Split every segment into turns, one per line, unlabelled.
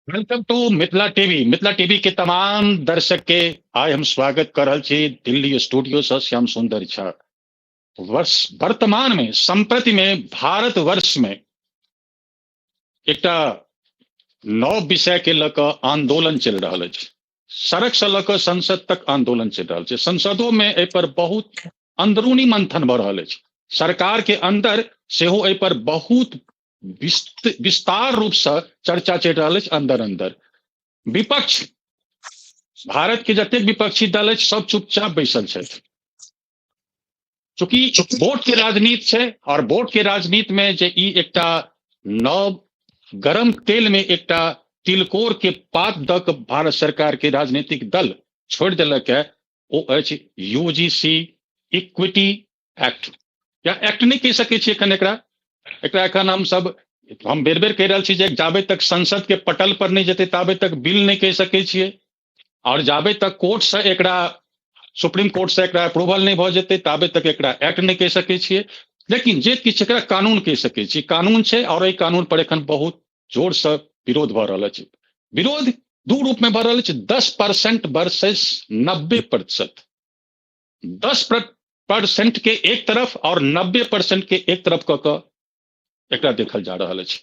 Welcome to Mithila TV. Mithila TV के तमाम दर्शक के आइ हम स्वागत कर रहल छी दिल्ली स्टूडियो से श्याम सुंदर झा। वर्ष वर्तमान में संप्रति में भारत वर्ष में एकटा नव विषय के लऽ कऽ आंदोलन चलि रहल अछि। सड़क से लऽ कऽ संसद तक आंदोलन चलि रहल छै। संसदो में एहि पर बहुत अंदरूनी मंथन भऽ रहल अछि। सरकार के अंदर सेहो एहि पर बहुत विस्तार रूप से चर्चा चलि रहल अछि। अंदर अंदर विपक्ष, भारत के जतेक विपक्षी दल अछि सब चुपचाप बैसल छथि। चूंकि वोट के राजनीति छै और वोट के राजनीति में जे ई एकटा नव गरम तेल में एकटा तिलकोर के पात दऽ कऽ भारत सरकार के राजनीतिक दल छोड़ि देलक है, ओ अछि यूजीसी इक्विटी एक्ट। या एक्ट नहि कहि सकै छियै एखन एकरा, एकरा एखन हमसब हम बेर बेर कहि रहल छी जे जाबे तक संसद के पटल पर नहि जेतै ताबे तक बिल नहि कहि सकै छियै, और जाबे तक कोर्ट से एकरा, सुप्रीम कोर्ट से एकरा अप्रूवल नहि भऽ जेतै ताबे तक एकरा एक्ट नहि कहि सकै छियै। लेकिन जे किछु एकरा कानून कहि सकै छी, कानून छै और एहि कानून पर एखन बहुत जोर से विरोध भऽ रहल अछि। विरोध दू रूप में भऽ रहल अछि, 10% वर्सेस 90%। 10% के एक तरफ और 90% के एक तरफ कऽ कऽ एकरा देखल जा रहल अछि।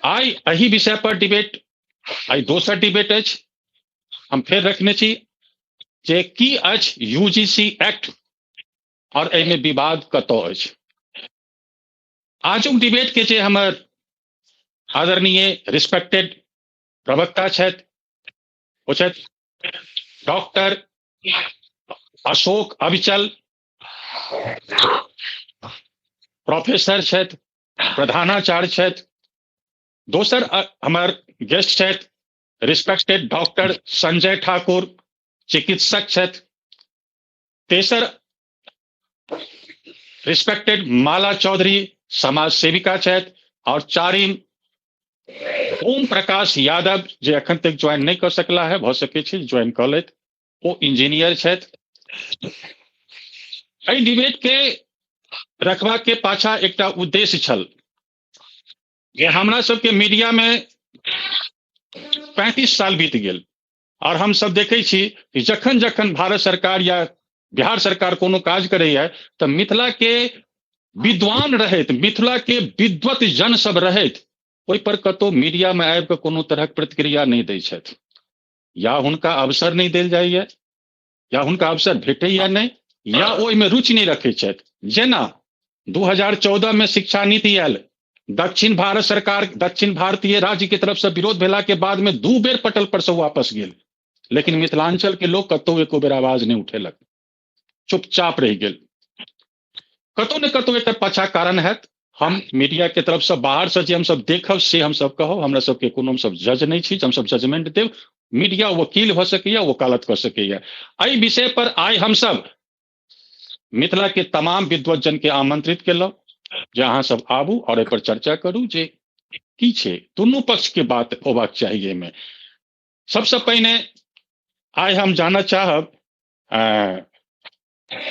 आइ एहि विषय पर डिबेट, आइ दोसर डिबेट अछि हम फेर रखने छी जे की अछि यूजीसी एक्ट और एहिमे विवाद कतऽ अछि। आजुक डिबेट के जे हमर आदरणीय रिस्पेक्टेड प्रवक्ता छथि ओ छथि डॉक्टर अशोक अविचल, प्रोफेसर छथि, प्रधानाचार्य छथि। दोसर हमर गेस्ट छथि रिस्पेक्टेड डॉक्टर संजय ठाकुर, चिकित्सक छथि। तेसर रिस्पेक्टेड माला चौधरी, समाज सेविका छथि। और चारिम ओम प्रकाश यादव, जे एखन तक ज्वाइन नहि कऽ सकला है, भऽ सकै छै ज्वाइन कऽ लेत, ओ इंजीनियर छथि। एहि डिबेट के रखबा के पाछा एकटा उद्देश्य छल जे हमरा सबके मीडिया में 35 साल बीत गेल और हम सब देखै छी कि जखन जखन भारत सरकार या बिहार सरकार कोनो काज करैया तऽ मिथिला के विद्वान रहैत, मिथिला के विद्वत जन सब रहैत, ओहि पर कतौ मीडिया में आबि कऽ कोनो तरहक प्रतिक्रिया नहि दै छथि, या हुनका अवसर नहि देल जाइया, या हुनका अवसर भेटैया नहि, या ओहिमे रुचि नहि रखै छथि। जेना 2014 में शिक्षा नीति आयल, दक्षिण भारत सरकार, दक्षिण भारतीय राज्य के तरफ से विरोध भेला के बाद में 2 बेर पटल पर से वापस गेल, लेकिन मिथिलांचल के लोग कतौ एको बेर आवाज नहि उठेलक, चुपचाप रहि गेल। कतौ ने कतौ एकर पाछा कारण हैत। हम मीडिया के तरफ से बाहर से जे हमसब देखब से हमसब कहब, हमरा सबके कोनो हमसब जज नहि छी, हमसब जजमेंट देब। मीडिया वकील भऽ सकैया, वकालत कऽ सकैया। एहि विषय पर आइ हमसब मिथिला के तमाम विद्वज्जन के आमंत्रित केलहुँ जे अहाँ सब आबू और एहि पर चर्चा करू जे की छै, दुनू पक्ष के बात होबाक चाही एहिमे। सबसे पहिने आइ हम जानऽ चाहब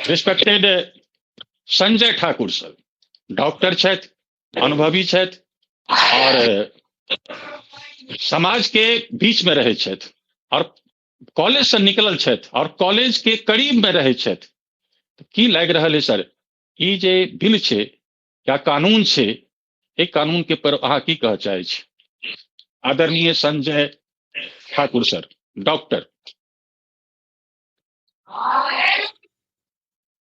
respected Sanjay Thakur sir, doctor छथि, अनुभवी छथि और समाज के बीच में रहै छथि और कॉलेज से निकलल छथि और कॉलेज के करीब में रहै छथि। तऽ की लागि रहल है सर, ई जे बिल छै या कानून छै, एहि कानून के पर अहाँ की कहऽ चाहै छी? आदरणीय संजय ठाकुर सर, डॉक्टर।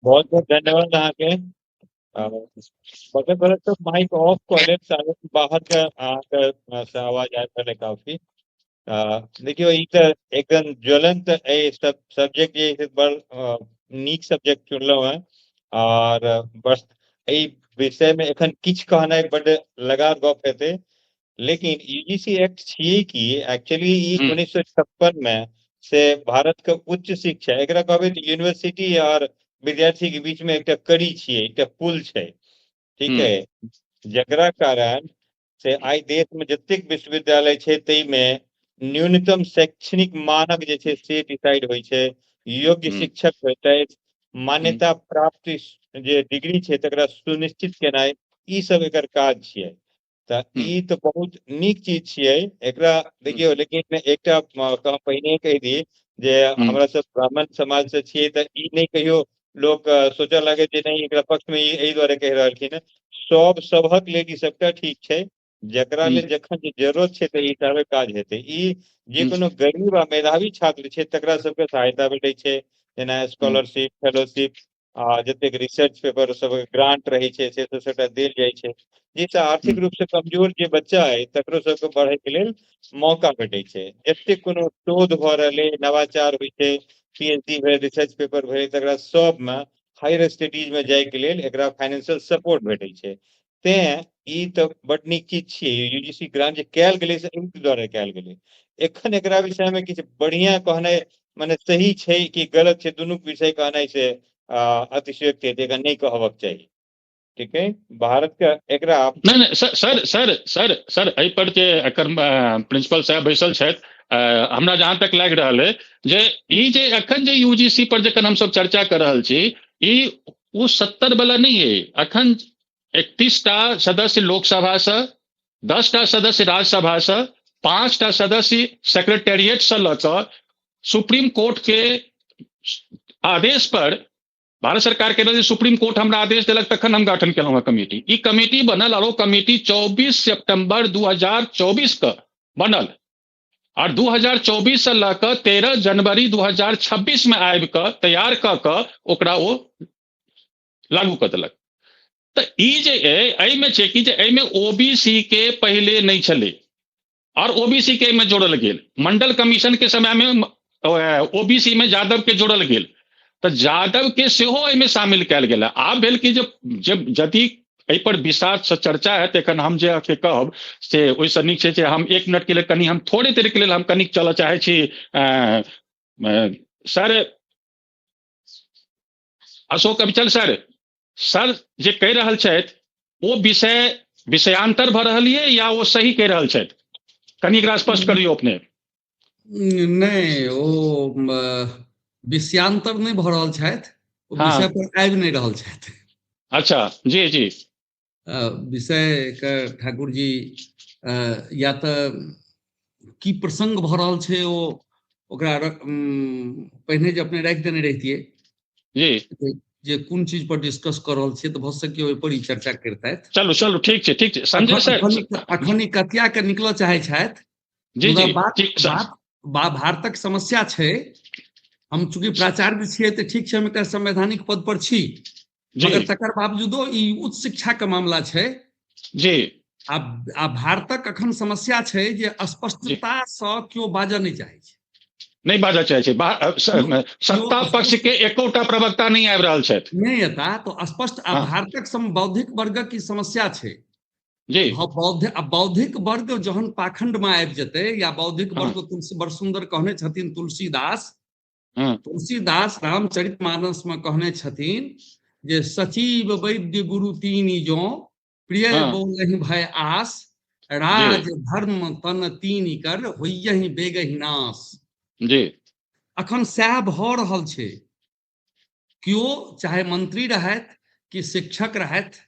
बहुत बहुत धन्यवाद अहाँके। बगल बगल तऽ माइक ऑफ कऽ लेब, सारे बाहर के अहाँके से आवाज आबि रहल है काफी। देखियौ, ई तऽ एकदम ज्वलंत एहि सब सब्जेक्ट जे है, बड़ नीक सब्जेक्ट चुनलहुँ हेँ और बस एहि विषय में एखन किछु कहनाइ बड लगार गप हेतै, लेकिन यूजीसी एक्ट छियै कि एक्चुअली ई 1956 में से भारत के उच्च शिक्षा, एकरा कहबै तऽ यूनिवर्सिटी और विद्यार्थी के बीच में एकटा कड़ी छियै, एकटा पुल छै, ठीक है, जकरा कारण से आइ देश में जतेक विश्वविद्यालय छै ताहिमे न्यूनतम शैक्षणिक मानक जे छै से डिसाइड होइ छै, योग्य शिक्षक भेटै, मान्यता प्राप्त जे डिग्री छै तकरा सुनिश्चित केनाइ, ई सब एकर काज छियै। तऽ तऽ ई तऽ बहुत नीक चीज छियै एकरा। देखियौ, लेकिन एकटा पहिने कहि दी जे हमरा सब ब्राह्मण समाज से छियै, तऽ ई नहि कहियो लोक सोचऽ लागे जे नहि एकरा पक्ष में एहि दुआरे कहि रहलखिन। सब सबहक लेल ई सबटा ठीक छै, जकरा लेल जखन जे जरूरत छै तऽ ई हिसाबे काज हेतै। ई जे कोनो गरीब आ मेधावी छात्र छै तकरा सबके सहायता भेटै छै, जेना स्कॉलरशिप, फेलोशिप आ जतेक रिसर्च पेपर सब ग्रांट रहै छै से सब सबटा देल जाइ छै, जाहिसँ आर्थिक रूप से कमजोर जे बच्चा अइ तकरो सबके बढ़े के लेल मौका भेटै छै। जतेक कोनो शोध भऽ रहलै, नवाचार होइ छै, पीएचडी भेल, रिसर्च पेपर भेल, तकरा सबमे हायर स्टडीज में जायके लेल एकरा फाइनेंशियल सपोर्ट भेटै छै। तें ई तऽ बड नीक चीज छियै। यूजीसी ग्रांट जे कयल गेलै से एहि दुआरे कयल गेलै। एखन एकरा विषय मे किछु बढ़िया कहनाइ मने सही छै कि गलत छै, दुनू विषय कहनाइ से अतिशयोक्ति हेतै, एकरा नहि कहबक चाही। ठीक है, भारत के एकरा
नहि नहि sir sir sir sir sir एहि पर जे एकर प्रिंसिपल साहब बैसल छथि, हमरा जहां तक लागि रहल है जे ई जे एखन जे यूजीसी पर जखन हमसब चर्चा कर रहल छी, ई ओ 70 वाला नहि है। एखन 31टा सदस्य लोकसभा से, 10टा सदस्य राज्यसभा से, 5टा सदस्य सेक्रेटेरिएट से लऽ कऽ सुप्रीम कोर्ट के आदेश पर भारत सरकार के सुप्रीम कोर्ट हमरा आदेश देलक तखन हम गठन केलहुँ हँ कमिटी। ई कमिटी बनल और ओ कमिटी 24 सितंबर 2024 के बनल और 2024 से लऽ कऽ 13 जनवरी 2026 में आबि कऽ तैयार कऽ कऽ ओकरा ओ लागू कऽ देलक। तऽ ई जे एहिमे छै कि जे एहिमे ओबीसी के पहिले नहि छलै और ओबीसी के एहिमे जोड़ल गेल। मंडल कमीशन के समय में ओबीसी में यादव के जोड़ल गेल, तऽ यादव के सेहो एहिमे शामिल कयल गेल। आब भेल कि जे यदि एहि पर विस्तार से चर्चा है एखन हम जे अहाँके कहब से ओहिसँ नीक छै जे हम 1 मिनट के लेल कनि हम थोड़े देर के लेल हम कनि चलऽ चाहै छी। सर अशोक अविचल सर, सर जे कहि रहल छथि ओ विषय विषयांतर भऽ रहल ये या ओ सही कहि रहल छथि? कनि एकरा स्पष्ट करियौ अपने।
नहि, ओ विषयांतर नहि भऽ रहल छथि, ओ विषय पर आबि नहि रहल छथि।
अच्छा, जी जी।
विषय के ठाकुर जी या तऽ की प्रसंग भऽ रहल छै ओ ओकरा पहिने जे अपने राखि देने रहितियै
जी
जे कोन चीज पर डिस्कस कर रहल छियै तऽ भऽ सकै ओहि पर ई चर्चा करतथि।
चलू चलू, ठीक छै ठीक छै। संजय सर
अखन ई कतिया के निकलऽ चाहै छथि।
जी जी।
बात भारतक समस्या छै। हम चूँकि प्राचार्य छियै तऽ ठीक छै, हम एकटा संवैधानिक पद पर छी, मगर तकर बावजूदो ई उच्च शिक्षा के मामला छै
जी।
आ भारतक अखन समस्या छै जे स्पष्टता सँ केओ बाजऽ नहि चाहै छै।
नहि बाजऽ चाहै छै, सत्ता पक्ष के एकोटा प्रवक्ता नहि आबि रहल छथि।
नहि एता तो स्पष्ट। आ भारतक बौद्धिक वर्गक ई समस्या छै
जी।
बौद्धिक वर्ग जहन पाखंड में आबि जेतै या बौद्धिक वर्ग, तुलसी बड़ सुंदर कहने छथिन तुलसीदास, तुलसीदास रामचरित मानस में कहने छथिन जे सचिव वैद्य गुरु तीनी जो प्रिय बोलहि भय आस, राज धर्म तन तीनी कर होइयहि बेगहि नाश।
जी
अखन सएह भऽ रहल छै। केओ चाहे मंत्री रहथि कि शिक्षक रहथि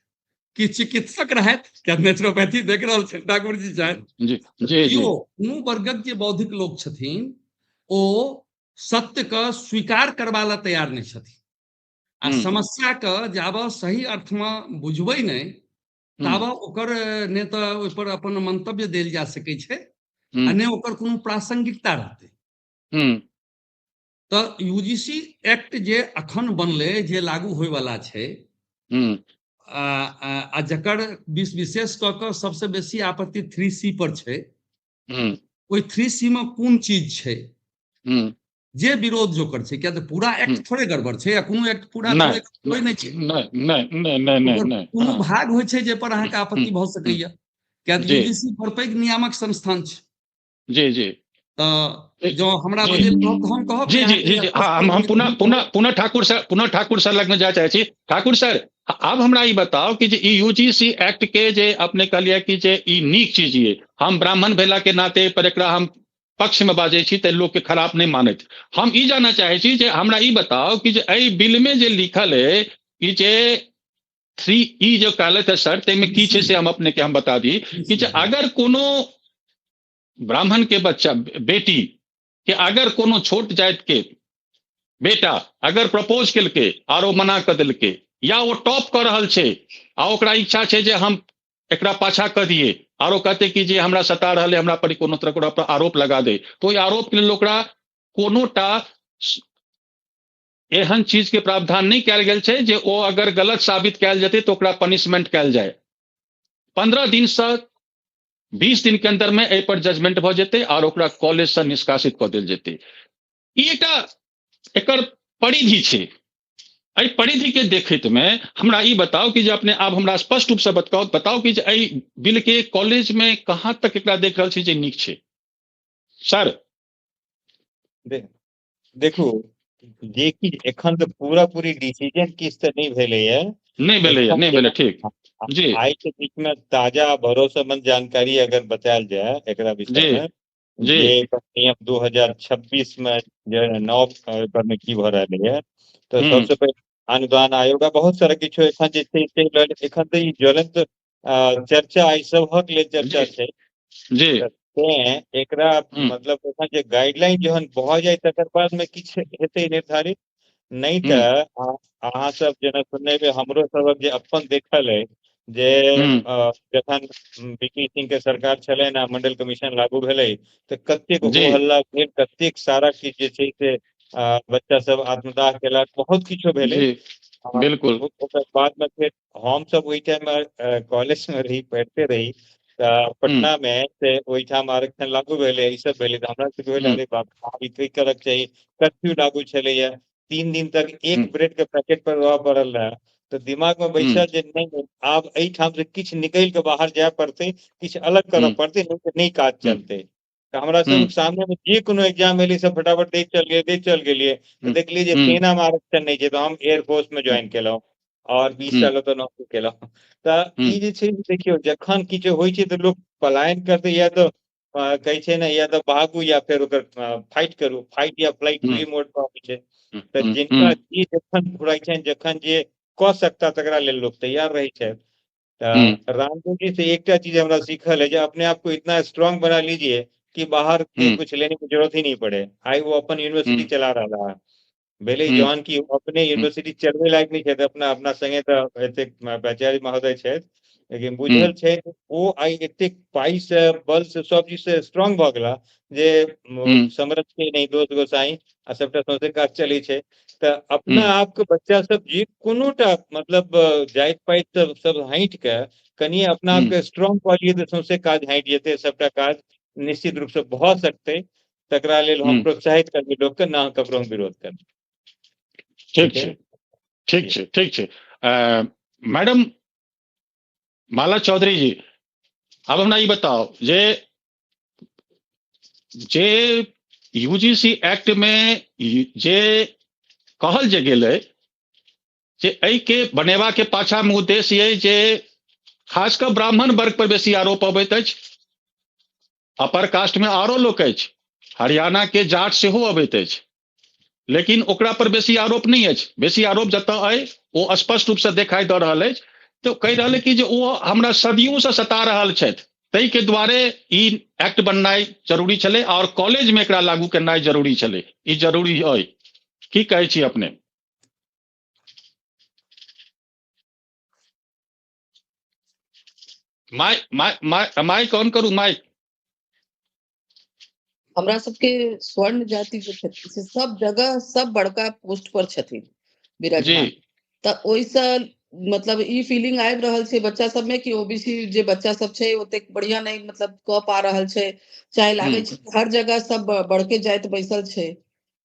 कि चिकित्सक रहथि, क्या नेचुरोपैथी देख रहल छै ठाकुर जी छथि, केओ कोनो वर्गक जे बौद्धिक लोक छथिन ओ सत्य के स्वीकार करबा ला तैयार नहि छथिन। आ समस्या के जाबऽ सही अर्थ में बुझबै नहि ताबऽ ओकर ने तऽ ओहिपर अपन मंतव्य देल जा सकै छै आ ने ओकर कोनो प्रासंगिकता रहतै। तऽ यूजीसी एक्ट जे अखन बनलै, जे लागू होयवाला छै आ जकर विशेष कऽ कऽ सबसे बेसी आपत्ति 3C पर छै, ओहि 3C में कोन चीज छै जे विरोध जोकर छै? किया तऽ पूरा एक्ट थोड़े गड़बड़ छै या कोनो एक्ट पूरा थोड़े नहि छै, कोनो भाग होइ छै जे पर अहाँके आपत्ति भऽ सकैया, किया तऽ यूजीसी बड़ पैघ नियामक संस्थान छै।
जी जी।
तऽ जो हमरा बजे हम कहब।
जी जी जी जी। हम पुनः पुनः पुनः ठाकुर सर, पुनः ठाकुर सर लगमे जाय चाहै छी। ठाकुर सर, आब हमरा ई बताउ कि जे ई यूजीसी एक्ट के जे अपने कहलियै कि जे ई नीक चीज ये, हम ब्राह्मण भेला के नाते पर एकरा हम पक्ष में बाजै छी तऽ लोक के खराब नहि मानैत। हम ई जानऽ चाहै छी जे हमरा ई बताउ कि जे एहि बिल में जे लिखल है कि जे 3E जे कहलथि है सर, ताहिमे की छै से हम अपने के हम बता दी कि जे अगर कोनो ब्राह्मण के बच्चा बेटी के अगर कोनो छोट जाति के बेटा अगर प्रपोज केलकै आर ओ मना कऽ देलकै, या ओ टॉप कऽ रहल छै आ ओकरा इच्छा छै जे हम एकरा पाछा कऽ दिए, आरो कहते कि जे हमरा सता रहल है, हमरा पर कोनो तरह के आरोप लगा दे, तो ओहि आरोप के लेल ओकरा कोनो टा एहन चीज के प्रावधान नहि कयल गेल छै जे ओ अगर गलत साबित कयल जेतै तऽ ओकरा पनिशमेंट कयल जाय। 15 दिन से 20 दिन के अंदर में एहि पर जजमेंट भऽ जेतै और ओकरा कॉलेज से निष्कासित कऽ देल जेतै। ई एकटा एकर परिधि छै। एहि परिधि के देखैत में हमरा ई बताउ कि जे अपने आब हमरा स्पष्ट रूप से बताउ बताउ कि जे एहि बिल के कॉलेज में कहाँ तक एकरा देख रहल छी जे नीक छै सर?
देखू, जे कि एखन तऽ पूरा पूरी डिसीजन किछु तऽ नहि भेलैया,
नहि भेलैया, नहि भेलै, ठीक जी।
आइ के बीच में ताजा भरोसेमंद जानकारी अगर बतायल जाय एकरा विषय में, जे नियम 2026 में जे नव पर में की भऽ रहल है, तऽ सबसे पहिले अनुदान आयोग बहुत सारा किछु एखन जे छै एखन तऽ ई ज्वलंत चर्चा ई सबहक लेल चर्चा छै
जी।
तें एकरा मतलब एखन जे गाइडलाइन जहन भऽ जाय तकर बाद में किछु हेतै निर्धारित, नहि तऽ अहाँ सब जेना सुनने हमरो सबक जे अपन देखल है जे जखन बीपी सिंह के सरकार छलै ने, मंडल कमीशन लागू भेलै तऽ कतेक हो हल्ला भेल, कतेक सारा किछु जे छै से बच्चा सब आत्मदाह केलक, बहुत किछो भेलै
बिल्कुल।
ओकर बाद में फेर हम सब ओहि टाइम में कॉलेज में रही, पढ़ते रही, तऽ पटना में से ओहिठाम आरक्षण लागू भेलै, ई सब भेलै, तऽ हमरा सबके भेलै अरे बाप ई की करक चाही। कर्फ्यू लागू छलैया, 3 दिन तक एक ब्रेड के पैकेट पर रहऽ पड़ल रहे, तऽ दिमाग में बैसल जे नहि आब एहिठाम से किछु निकलि के बाहर जाय पड़तै, किछु अलग करऽ पड़तै, नहि तऽ नहि काज चलतै। तऽ हमरा सब सामने में जे कोनो एग्जाम एलै सब फटाफट दैत चल गेलियै, दैत चल गेलियै, तऽ देखलियै जे सेना में आरक्षण नहि छै, तऽ हम एयरफोर्स में ज्वाइन केलहुँ और 20 साल ओतऽ नौकरी केलहुँ। तऽ ई जे छै देखियौ, जखन किछु होइ छै तऽ लोक पलायन करतै, या तऽ कहै छै ने, या तऽ भागू या फेर ओकर फाइट करू, फाइट या फ्लाइट दुई मोड पर अबै छै। तऽ जिनका जे जखन फुराइ छनि, जखन जे कऽ सकता तकरा लेल लोक तैयार रहै छथि। तऽ रामदेव जी से एकटा चीज हमरा सीखल है जे अपने आप को इतना स्ट्रांग बना लीजिए कि बाहर के कुछ लेने की जरूरत ही नहीं पड़े। आई वो अपन यूनिवर्सिटी चला रहा है, भेलै जहन कि अपने यूनिवर्सिटी चलबै लायक नहि छथि, अपना अपना संगे तऽ एतेक प्राचार्य महोदय छथि, लेकिन बुझल छै ओ आइ एतेक पाइ से बल से सब चीज से स्ट्रांग भऽ गेला जे समरथ के नहीं दोस्त गोसाई आ सबटा सौंसे काज चलै छै। तऽ अपना आपके बच्चा सब जे कोनोटा मतलब जाति पाति सब सब हटि के कनि अपना आपके स्ट्रांग कऽ लियै तऽ सौंसे काज हटि जेतै, सबटा काज निश्चित रूप से भऽ सकतै। तकरा लेल हम प्रोत्साहित करबै लोकके, ना ककरो हम विरोध करबै।
ठीक छै, ठीक छै, ठीक छै। मैडम माला चौधरी जी, आब हमरा ई बताउ जे जे यूजीसी एक्ट में जे कहल जे गेलै जे एहि के बनेबा के पाछा में उद्देश्य ये जे खास कऽ ब्राह्मण वर्ग पर बेसी आरोप अबैत अछि, अपर कास्ट में आरो लोक अछि, हरियाणा के जाट सेहो अबैत अछि, लेकिन ओकरा पर बेसी आरोप नहि अछि। बेसी आरोप जतऽ अइ ओ स्पष्ट रूप से देखाई दऽ रहल अछि। तो कहि रहल कि जे ओ हमरा सदियों से सता रहल छथि, ताहि के द्वारे ई एक्ट बननाइ जरूरी छलै और कॉलेज में एकरा लागू करनाइ जरूरी छलै, ई जरूरी अइ। की कहै छी अपने? Mic mic mic mic on करू, माइक।
हमरा सबके स्वर्ण जाति जे छथिन से सब जगह सब बड़का पोस्ट पर छथिन विराजमान, तऽ ओहिसँ मतलब ई फीलिंग आबि रहल छै बच्चा सबमे कि ओबीसी जे बच्चा सब छै ओतेक बढ़िया नहि मतलब कऽ पा रहल छै, चाहे लागै छै हर जगह सब बड़के जाति बैसल छै,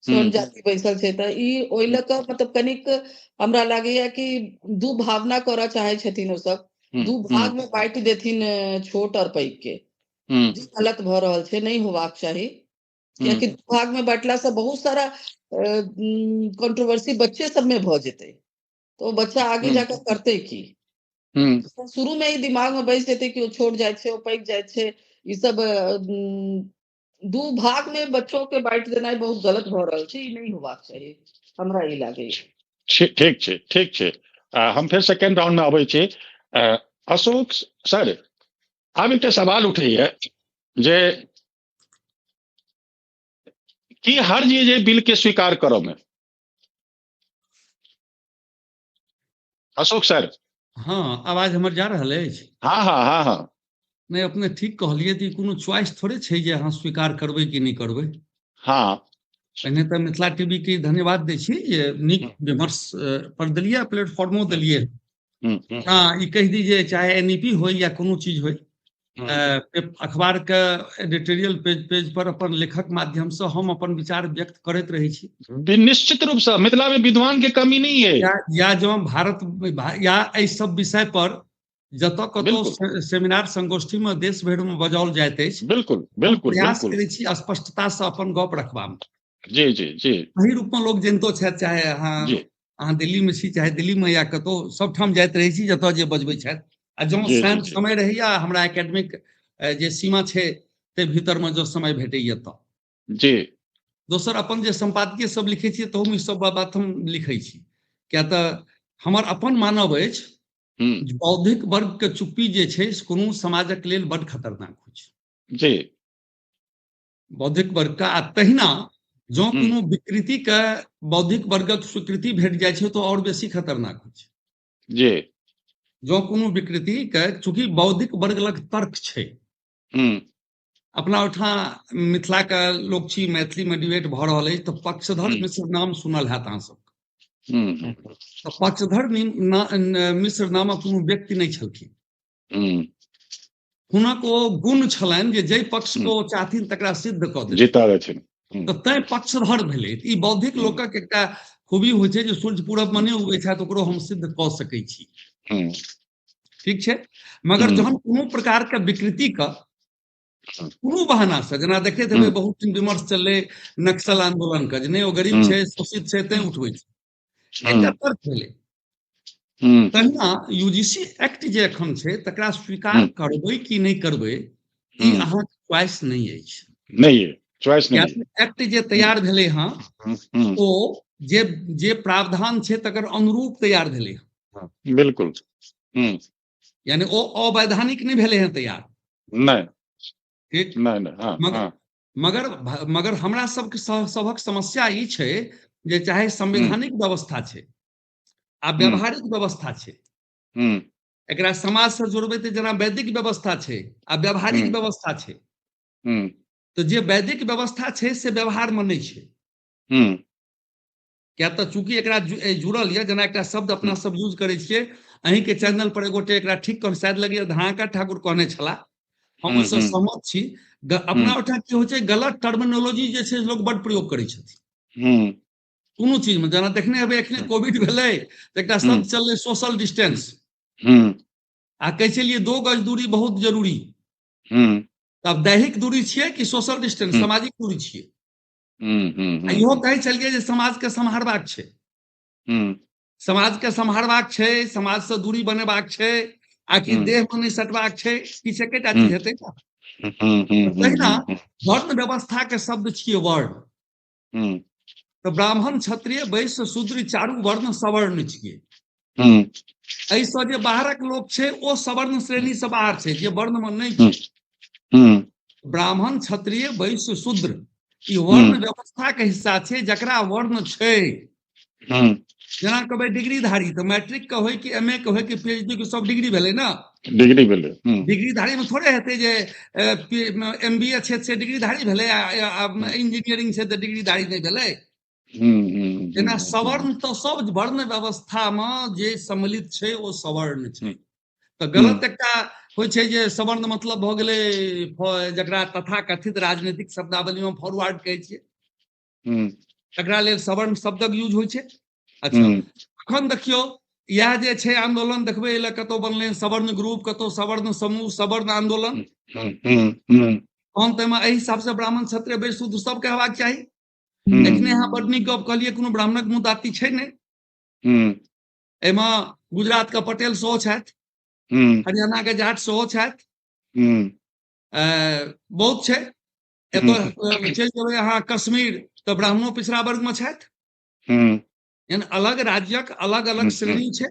स्वर्ण जाति बैसल छै, तऽ ई ओहि लऽ कऽ मतलब कनिक हमरा लागैया कि दू भावना करऽ चाहे छथिन ओ सब, दू भाग में बांटि देथिन छोट और पैघ के, जे गलत भऽ रहल छै, नहि होबाक चाही, कियाकि दू भाग में बांटला से बहुत सारा कंट्रोवर्सी बच्चे सब में भऽ जेतै, तो बच्चा आगे जाकर करते की, शुरू में ही दिमाग में बैस जेतै कि ओ छोट जाइ छै ओ पैघ जाइ छै, ई सब दू भाग में बच्चों के बांटि देनाइ बहुत गलत भऽ रहल छै, ई नहि होबाक चाही, हमरा ई लागैया।
ठीक छै, ठीक छै। हम फेर सेकेंड राउंड में अबै छी। अशोक सर, आब एकटा सवाल उठैया जे की हर्ज जे बिल के स्वीकार करऽ में? अशोक सर।
हाँ, आवाज हमर जा रहल अछि?
हाँ हाँ हाँ हाँ।
नहि, अपने ठीक कहलियै तऽ कोनो च्वाइस थोड़े छै जे अहाँ स्वीकार करबै कि नहि करबै।
हाँ।
पहिने तऽ मिथिला टीवी के धन्यवाद दै छी जे नीक विमर्श पर देलियै, प्लेटफॉर्मो देलियै। हाँ, ई कहि दी जे चाहे एनईपी होय या कोनो चीज होय, अखबार के एडिटोरियल पेज पेज पर अपन लेखक माध्यम से हम अपन विचार व्यक्त करैत रहै छी।
निश्चित रूप से मिथिला में विद्वान के कमी नहीं है।
या जो भारत या एहि सब विषय पर जतऽ कतौ सेमिनार संगोष्ठी में देश भरि में बजाओल जाइत अछि,
बिल्कुल बिल्कुल
प्रयास करै छी स्पष्टता से अपन गप रखबा में।
जी जी जी।
एहि रूप में लोग जनितो छथि, चाहे अहाँ दिल्ली में छी, चाहे दिल्ली में या कतौ, सबठाम जाइत रहै छी जतऽ जे बजबै छथि। आ जँ समय रहैया, हमरा एकेडमिक जे सीमा छै ते भीतर में जो समय भेटैया तऽ
जी।
दोसर अपन जे सम्पादकीय सब लिखै छियै तहूमे ई सब बात हम लिखै छी, किया तऽ हमर अपन मानब अछि बौद्धिक वर्ग के चुप्पी जे छै कोनो समाजक लेल बड खतरनाक होइ छै।
जी।
बौद्धिक वर्ग का, आ तहिना जँ कोनो विकृति के बौद्धिक वर्गक स्वीकृति भेट जाइ छै तऽ और बेसी खतरनाक होइ छै।
जी।
जँ कोनो विकृति के, चूँकि बौद्धिक वर्ग लग तर्क छै, अपना ओहिठाम मिथिला के लोक छी, मैथिली में डिबेट भऽ रहल अछि, तऽ पक्षधर मिश्र नाम सुनल हैत अहाँ सबके। तऽ पक्षधर मिश्र नामक कोनो व्यक्ति नहि छलखिन। हुनक ओ गुण छलनि जे जाहि पक्ष को ओ चाहथिन तकरा सिद्ध कऽ
देथिन,
तऽ तैं पक्षधर भेलै। ई बौद्धिक लोकक एकटा खूबी होइ छै जे सूर्य पूरब में नहि उगै छथि ओकरो हम सिद्ध कऽ सकै छी। ठीक छै, मगर जहन कोनो प्रकार के विकृति के कोनो बहाना से, जेना देखैत हेबै बहुत दिन विमर्श चललै नक्सल आंदोलन के, जे नहि ओ गरीब छै, शोषित छै, तैं उठबै छै, एकटा तर्क भेलै। तहिना यूजीसी एक्ट जे एखन छै तकरा स्वीकार करबै कि नहि करबै, ई अहाँके च्वाइस नहि अछि।
नहि, च्वाइस नहि।
एक्ट जे तैयार भेलै हँ ओ जे जे प्रावधान छै तकर अनुरूप तैयार भेलै हँ।
बिल्कुल।
यानी ओ अवैधानिक नहि भेलै हँ तैयार।
नहि।
ठीक।
नहि नहि। हाँ,
मगर
हाँ।
मगर मगर हमरा सबके सभक समस्या ई छै जे चाहे संवैधानिक व्यवस्था छै आ व्यावहारिक व्यवस्था छै, एकरा समाज से जोड़बै तऽ जेना वैदिक व्यवस्था छै आ व्यावहारिक व्यवस्था छै, तऽ जे वैदिक व्यवस्था छै से व्यवहार में नहि छै। किया तऽ चूँकि एकरा जुड़ल यऽ, जेना एकटा शब्द अपना सब यूज करै छियै, अहींके चैनल पर एगोटे एकरा ठीक कर शायद लगैया धनाकर ठाकुर कहने छलाह, हम ओहिसँ सहमत छी। अपना ओहिठाम की होइ छै, गलत टर्मिनोलॉजी जे छै लोक बड प्रयोग करै छथिन कोनो चीज में। जेना देखने हेबै एखने कोविड भेलै तऽ एकटा शब्द चललै सोशल डिस्टेंस, आ कहै छलियै 2 गज दूरी बहुत जरूरी। तब दैहिक दूरी छियै कि सोशल डिस्टेंस, सामाजिक दूरी छियै? इहो कहै छलियै जे समाज के सम्हारबाक छै, समाज के सम्हारबाक छै, समाज से दूरी बनेबाक छै, आ कि देह में नहि सटबाक छै, किछु एकेटा चीज हेतै ने। तहिना वर्ण व्यवस्था के शब्द छियै वर्ण, तऽ ब्राह्मण क्षत्रिय वैश्य शूद्र चारू वर्ण सवर्ण छियै। एहिसँ जे बाहरक लोक छै ओ सवर्ण श्रेणी से बाहर छै, जे वर्ण में नहि छै। ब्राह्मण क्षत्रिय वैश्य शूद्र ई वर्ण व्यवस्था के हिस्सा छै, जकरा वर्ण छै। जेना कहबै डिग्रीधारी, तऽ मैट्रिक के होय कि एम ए के होय कि पीएचडी के, सब डिग्री भेलै ने।
डिग्री भेलै।
डिग्रीधारी में थोड़े हेतै जे एमबीए छै से डिग्रीधारी भेलै, आ इंजीनियरिंग छै तऽ डिग्रीधारी नहि भेलै। जेना सवर्ण तऽ सब वर्ण व्यवस्था में जे सम्मिलित छै ओ सवर्ण छै। तऽ गलत एकटा होइ छै जे सवर्ण मतलब भऽ गेलै जकरा तथाकथित राजनीतिक शब्दावली में फॉरवर्ड कहै छियै, तकरा लेल सवर्ण शब्दक यूज होइ छै। अच्छा, अखन देखियौ इएह जे छै आंदोलन देखबै एहि लए कतौ बनलै सवर्ण ग्रुप, कतौ सवर्ण समूह, सवर्ण आंदोलन। तहन तऽ एहिमे एहि हिसाबसँ ब्राह्मण क्षत्रिय वैश्य शूद्र सबके हेबाक चाही। एखने अहाँ बड नीक गप कहलियै, कोनो ब्राह्मणक मुद्दा छै नहि एहिमे। गुजरात के पटेल सेहो छथि, हरियाणा के जाट सेहो छथि, बहुत छै। एतऽ चलि जेबै अहाँ कश्मीर तऽ ब्राह्मणो पिछड़ा वर्ग में छथि। यानी अलग राज्यक अलग अलग श्रेणी छै।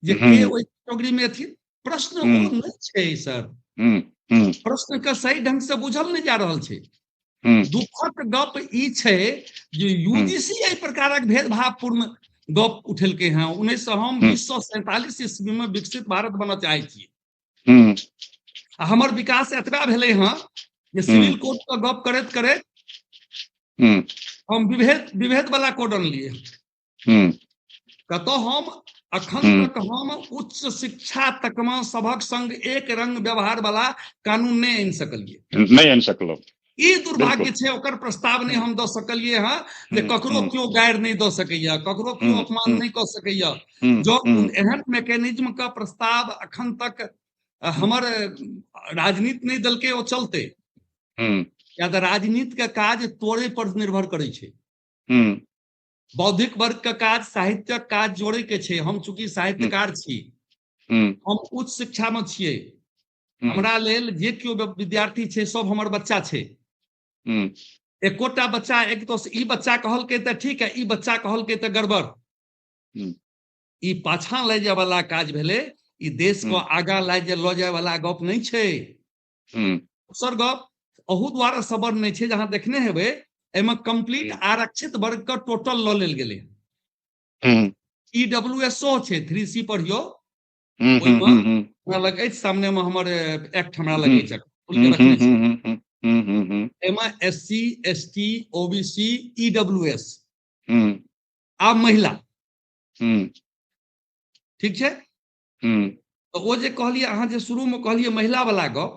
जे के ओहि कैटेगरी मे एथिन। प्रश्न ओ नहि छै सर, प्रश्न के सही ढंग से बुझल नहि जा रहल छै। दुखक गप ई छै जे यूजीसी एहि प्रकारक भेदभावपूर्ण गप उठेलकै हँ। 1947 ईस्वी में विकसित भारत बनऽ चाहै छियै आ हमर विकास एतबा भेलै हँ जे सिविल कोड के गप करैत करैत हम विभेद वाला कोड अनलियै। कतौ हम अखन तक हम उच्च शिक्षा तक में सबक संग एक रंग व्यवहार वाला कानून नहि आनि सकलियै,
नहि आनि सकलहुँ।
ई दुर्भाग्य छै, ओकर प्रस्ताव नहि हम दऽ सकलियै हँ जे ककरो केओ गारि नहि दऽ सकैया, ककरो केओ अपमान नहि कऽ सकैया। जँ एहन मैकेनिज्म के प्रस्ताव अखन तक हमर राजनीति नहि देलकै ओ चलते, या तऽ राजनीति के काज तोड़े पर निर्भर करै छै। बौद्धिक वर्ग के काज साहित्यक काज जोड़े के छै। हम चूँकि साहित्यकार छी, हम उच्च शिक्षा में छियै, हमरा लेल जे केओ विद्यार्थी छै सब हमर बच्चा छै। एकोटा बच्चा एक तो ई बच्चा कहलकै तऽ ठीक है, ई बच्चा कहलकै तऽ गड़बड़। ई पाछा लए जाय वाला काज भेलै, ई देश को आगा लऽ जाय वाला गप नहि छै। दोसर गप अहू द्वारा सबर नहि छै, जहाँ देखने हेबै एहिमे कंप्लीट आरक्षित वर्ग के टोटल लऽ लेल गेलै। ईडब्ल्यूएसओ छै, 3C पढ़ियौ, ओहिमे हमरा लग अछि सामने मे हमर एक्ट हमरा लग अछि, रखने छी। एहिमे एससी, एसटी, ओबीसी, ईडब्ल्यूएस आ महिला, ठीक छै। तऽ ओ जे कहलियै अहाँ जे शुरू मे कहलियै महिला वाला गप,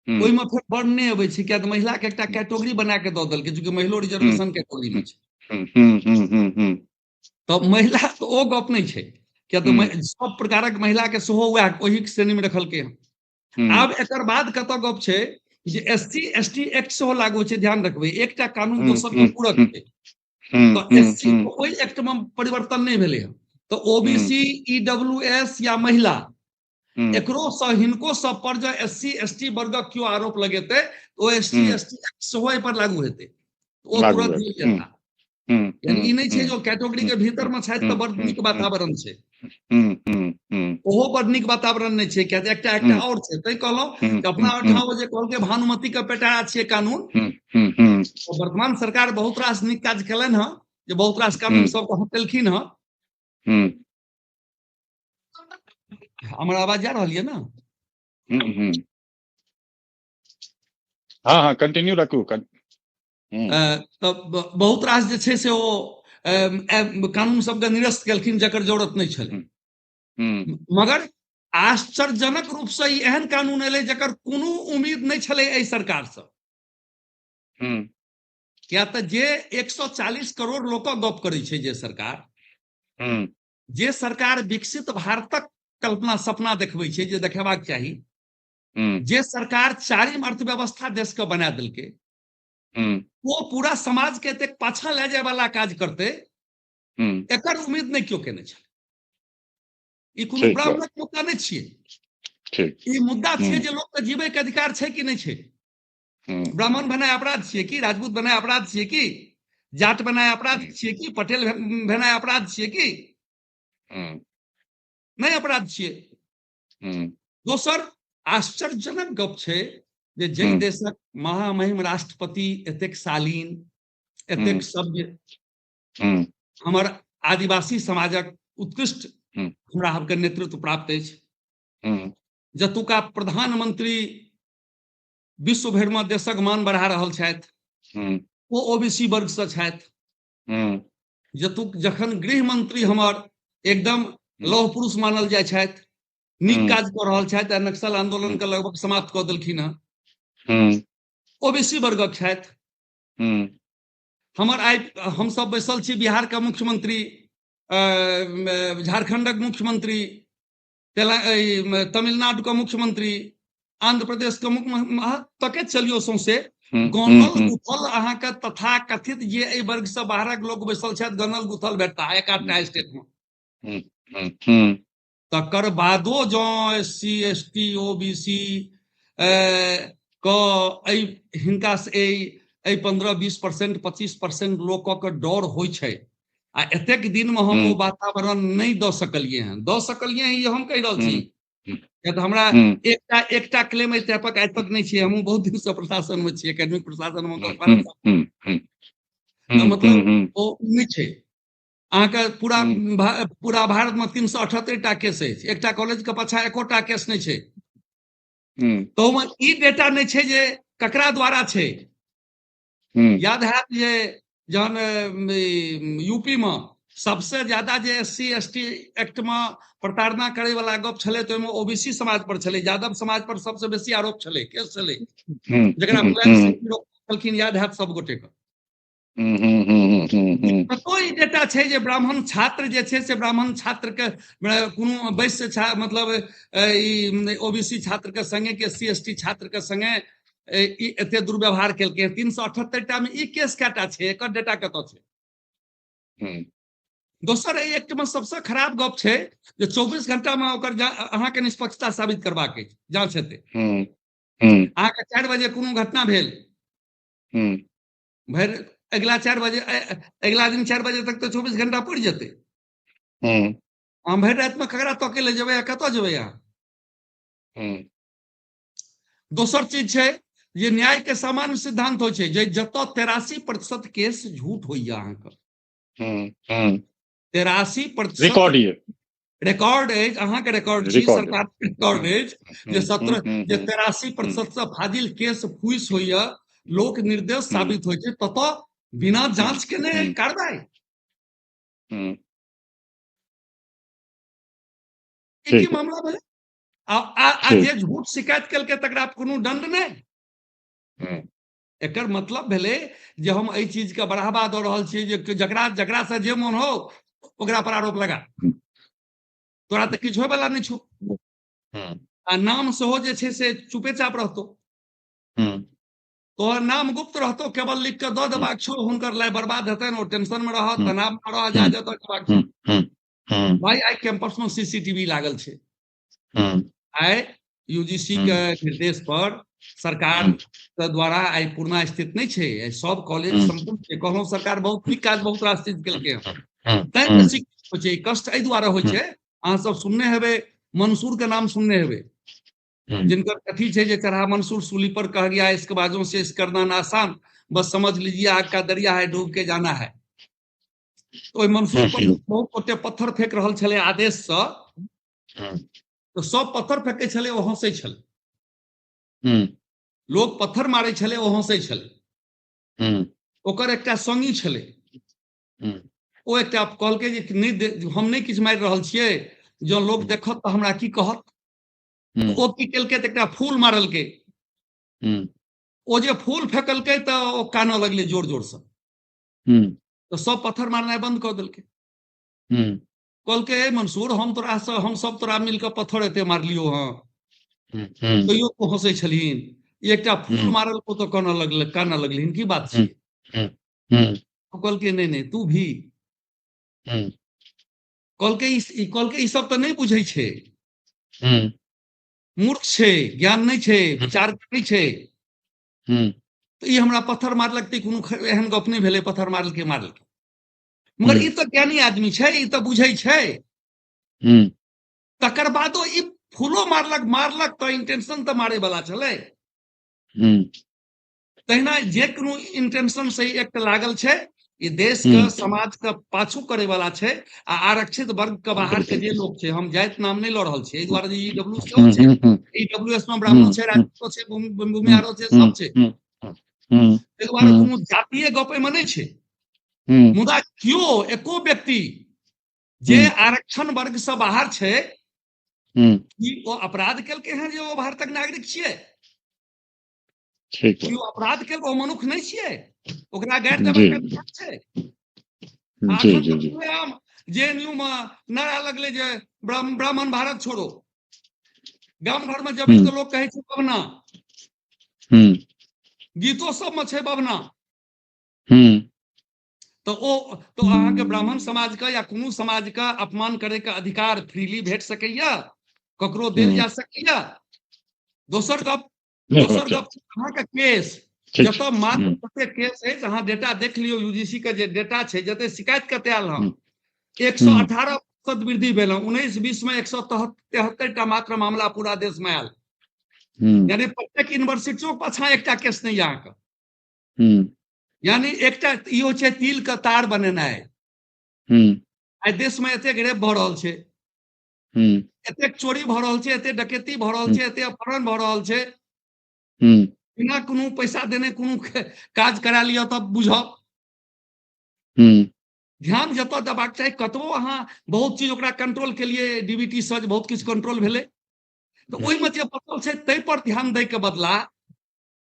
ओहिमे फेर बड़ नहि अबै छै, किया तऽ महिला के एकटा कैटेगरी बना के दऽ देलकै, चूँकि महिलो रिजर्वेशन कैटेगरी मे छै। तऽ महिला तऽ ओ गप नहि छै, किया तऽ सब प्रकारक महिला के सेहो वएह ओहि श्रेणी मे रखलकै हँ। आब एकर बाद कतऽ गप छै जे एससी एसटी एक्ट सेहो लागू छै, ध्यान रखबै, एकटा कानून दोसर के पूरक छै। तऽ एससी ओहि एक्ट मे परिवर्तन नहि भेलै हँ। तऽ ओबीसी, ईडब्ल्यूएस या महिला, एकरो सँ हिनको सब पर जँ एससी एसटी वर्गक केओ आरोप लगेतै ओ एससी एसटी एक्ट सेहो एहि पर लागू हेतै, ओ तुरंत जेल जेता। यानी ई नहि छै जो कैटेगरी के भीतर मे छथि तऽ बड़ नीक वातावरण छै, ओहो बड़ नीक वातावरण नहि छै, किया एकटा एकटा और छै। तैं कहलहुँ अपना ओहिठाम जे कहलकै भानुमती के पेटारा छियै कानून, वर्तमान सरकार बहुत रास नीक काज केलनि हँ, जे बहुत रास कानून सबके हटेलखिन हँ। हमर आवाज जा रहल यऽ ने?
हाँ हाँ, कंटिन्यू रखू।
तऽ बहुत रास जे छै से ओ कानून सबके निरस्त केलखिन जकर जरूरत नहि छलै। मगर आश्चर्यजनक रूप से ई एहन कानून एलै जकर कोनो उम्मीद नहि छलै एहि सरकारसँ। किया तऽ जे 140 करोड़ लोकक गप करै छै जे सरकार, जे सरकार विकसित भारतक कल्पना सपना देखबै छै जे देखेबाक चाही, जे सरकार चारिम अर्थव्यवस्था देश के बना देलकै, वो पूरा समाज के एतेक पाछा लए जाय वाला काज करते, एकर उम्मीद नहि केओ केने छल। ई कोनो ब्राह्मणक मुद्दा नहि छियै, ई मुद्दा छियै जे लोक के जीवे के अधिकार छै कि नहि छै। ब्राह्मण भेनाइ अपराध छियै कि, राजपूत भेनाइ अपराध छियै कि, जाट भेनाइ अपराध छियै कि, पटेल भेनाइ अपराध छियै कि नहि अपराध छियै। दोसर आश्चर्यजनक गप छै जे जाहि देशक महामहिम राष्ट्रपति एतेक शालीन, एतेक सभ्य, हमर आदिवासी समाजक उत्कृष्ट हमरा सबके नेतृत्व प्राप्त अछि, जतुका प्रधानमंत्री विश्व भरिमे देशक मान बढ़ा रहल छथि, ओ ओबीसी वर्गसँ छथि, जतुक जखन गृह मंत्री हमर एकदम लौह पुरुष मानल जाइ छथि, नीक काज कऽ रहल छथि आ नक्सल आंदोलन के लगभग समाप्त कऽ देलखिन हँ, ओबीसी वर्गक छथि। हमर आइ हमसब बैसल छी बिहार के मुख्यमंत्री, झारखंडक मुख्यमंत्री, तमिलनाडु के मुख्यमंत्री, आंध्र प्रदेश के मुख्यमंत्री, तके चलियो सौंसे गनल गुथल अहाँके तथा कथित जे एहि वर्ग से बाहरक लोक बैसल छथि गनल गुथल भेटता एक आधटा स्टेट में। तकर बादो जँ S C S T O B C के एहि हिनका एहि 15-20% 25% लोकक डर होइ छै आ एतेक दिन में हम ओ वातावरण नहीं दऽ सकलियै हन, दऽ सकलियै हन ई हम कहि रहल छी। किया तऽ हमरा एकटा एकटा क्लेम एहि टाइपक आइ तक नहि छै। हमहूँ बहुत दिन से प्रशासन में छी, एकेडमिक प्रशासन में मतलब ओ नहि छै। अहाँके पूरा पूरा भारत में 378 टा केस अछि, एकटा कॉलेज के पाछा एकोटा केस नहि छै। तऽ ई डेटा नहि छै जे ककरा द्वारा छै। याद हैत जे जहन यूपी में सबसे ज्यादा जे S C S T act में प्रताड़ना करे वाला गप छलै तऽ ओहिमे ओबीसी समाज पर छलै, यादव समाज पर सबसे बेसी आरोप छलै, केस छलै, जकरा मुलायम सिंह छलखिन, याद हैत सब गोटे के। कतौ ई डेटा छै जे ब्राह्मण छात्र जे छै से ब्राह्मण छात्र के कोनो वैश्य मतलब ई ओबीसी छात्र के संगे के एस सी एस टी छात्र के संगे ई एते दुर्व्यवहार केलकै। 378 टा में ई केस कएटा छै, एकर डेटा कतऽ छै? दोसर एहि एक्ट में सबसे खराब गप छै जे 24 घंटा में ओकर अहाँके निष्पक्षता साबित करबाक अछि, जांच हेतै। अहाँके 4 बजे कोनो घटना भेल, भरि अगिला 4 बजे, अगिला दिन 4 बजे तक तऽ 24 घंटा पुरि जेतै। अहाँ भरि रातिमे ककरा तकै लए जेबै आ कतऽ जेबै अहाँ? दोसर चीज छै जे न्याय के सामान्य सिद्धांत होइ छै जे जतऽ 83% केस झूठ होइया अहाँके, 83%
रिकॉर्ड
रिकॉर्ड अछि, अहाँके रिकॉर्ड छी, सरकार के रिकॉर्ड अछि जे 17 जे 83% से फाजिल केस फूस होइया, लोक निर्दोष साबित होइ छै, ततऽ बिना जांच के नहि कार्रवाई। की मामला भेलै? आ जे झूठ शिकायत केलकै तकरा कोनो दंड नहि। एकर मतलब भेलै जे हम एहि चीज के बढ़ावा दऽ रहल छियै जे जकरा जकरा से जे मोन हो ओकरा पर आरोप लगा, तोरा तऽ किछु होयवला नहि छौ। आ नाम सेहो जे छै से चुपेचाप रहतौ, तोहर नाम गुप्त रहतौ, केवल लिख के दऽ देबाक छौ, हुनकर लाइफ बर्बाद हेतनि, ओ टेंशन में रहत, तनाव में रह जा जतऽ जेबाक छौ। भाई आइ कैंपस में सीसीटीवी लागल छै। आइ यूजीसी के निर्देश पर सरकार के द्वारा आइ पूर्णा स्थित नहि छै, आइ सब कॉलेज संपूर्ण छै। कहलहुँ सरकार बहुत नीक काज बहुत रास चीज केलकै हन, तैं बेसी होइ छै कष्ट। एहि दुआरे होइ छै, अहाँ सब सुनने हेबै मंसूर के नाम सुनने हेबै, जिनकर कथी छै जे चढ़ा मंसूर सूली पर कह गया इसके बाजों से इस करना आसान, बस समझ लीजिए आग का दरिया है डूब के जाना है। तो मंसूर पर बहुत गोटे पत्थर फेंक रहल छलै आदेश से, तो सब पत्थर फेंकै छलै, ओ हंसै छलै। लोग पत्थर मारै छलै, ओ हंसै छलै। ओकर एकटा संगी छलै, ओ एकटा कहलकै जे नहि हम नहि किछु मारि रहल छियै, जँ लोग देखत तऽ हमरा की कहत। ओ की केलकै तऽ एकटा फूल मारलकै, ओ जे फूल फेकलकै तऽ ओ कानऽ लगलै जोर जोर से, तऽ सब पत्थर मारनाइ बंद कऽ देलकै। कहलकै ए मंसूर, हम तोरा से हम सब तोरा मिलके पत्थर एते मारलियौ हँ, तैयो तू हंसै छलहिन, एकटा फूल मारलको तऽ कानऽ लगल, कानऽ लगलिन, की बात छै? कहलकै नहि नहि तू भी। कहलकै कहलकै ई सब तऽ नहि बुझै छै, मूर्ख छै, ज्ञान नहि छै, विचार नहि छै, तऽ ई हमरा पत्थर मारलक तऽ कोनो एहन गप नहि भेलै, पत्थर मारलकै मारलकै, मगर ई तऽ ज्ञानी आदमी छै, ई तऽ बुझै छै। तकर बादो ई फूलो मारलक मारलक तऽ इंटेंशन तऽ मारे वाला छलै। तहिना जे कोनो इंटेंशन से एक्ट लागल छै, ई देश के समाज के पाछू करे वाला छै। आ आरक्षित वर्ग के बाहर के जे लोग छै, हम जाति नाम नहि लऽ रहल छी, एहि दुआरे ईडब्ल्यू सेहो छै, ईडब्ल्यू एस में ब्राह्मण छै, राजपूतो छै, भूमिहारो छै, सब छै, एहि दुआरे कोनो जातीय गप एहिमे नहि छै। मुदा केओ एको व्यक्ति जे आरक्षण वर्ग से बाहर छै, की ओ अपराध केलकै हँ जे ओ भारतक नागरिक छियै? की ओ अपराध केलकै? ओ मनुख नहि छियै? ओकरा गैर देबाक अधिकार छै? जेएनयू में नारा लगले जे ब्राह्मण भारत छोड़ो। गाम घर में जब तऽ लोग कहै छै बबना, गीतो सब में छै बबना। तऽ ओ तो अहाँके ब्राह्मण समाज के या कोनो समाज के अपमान करे के अधिकार फ्रीली भेट सकैया? ककरो देल जा सकैया? दोसर गप, दोसर गप अहाँके केस जतऽ मात्र तते केस अछि, अहाँ डेटा देख लियौ, यूजीसी के जे डेटा छै, जते शिकायत कते आयल हँ, 118% वृद्धि भेल हँ। 19-20 में 173 टा मात्र मामला पूरा देश में आयल, यानी प्रत्येक यूनिवर्सिटियों पाछा एकटा केस नहि अहाँके, यानी एकटा इहो छै तिल के तार बनेनाइ। आइ देश में एतेक रेप भऽ रहल छै, एतेक चोरी भऽ रहल छै, एतेक डकैती भऽ रहल छै, एतेक अपहरण भऽ रहल छै, बिना कोनो पैसा देने कोनो काज करा लिअ तब बुझब। ध्यान जतऽ देबाक चाही, कतबो अहाँ बहुत चीज ओकरा कंट्रोल के लिए डीबीटी से बहुत किछु कंट्रोल भेलै, तऽ ओहिमे जे बचल छै ताहि पर ध्यान दै के बदला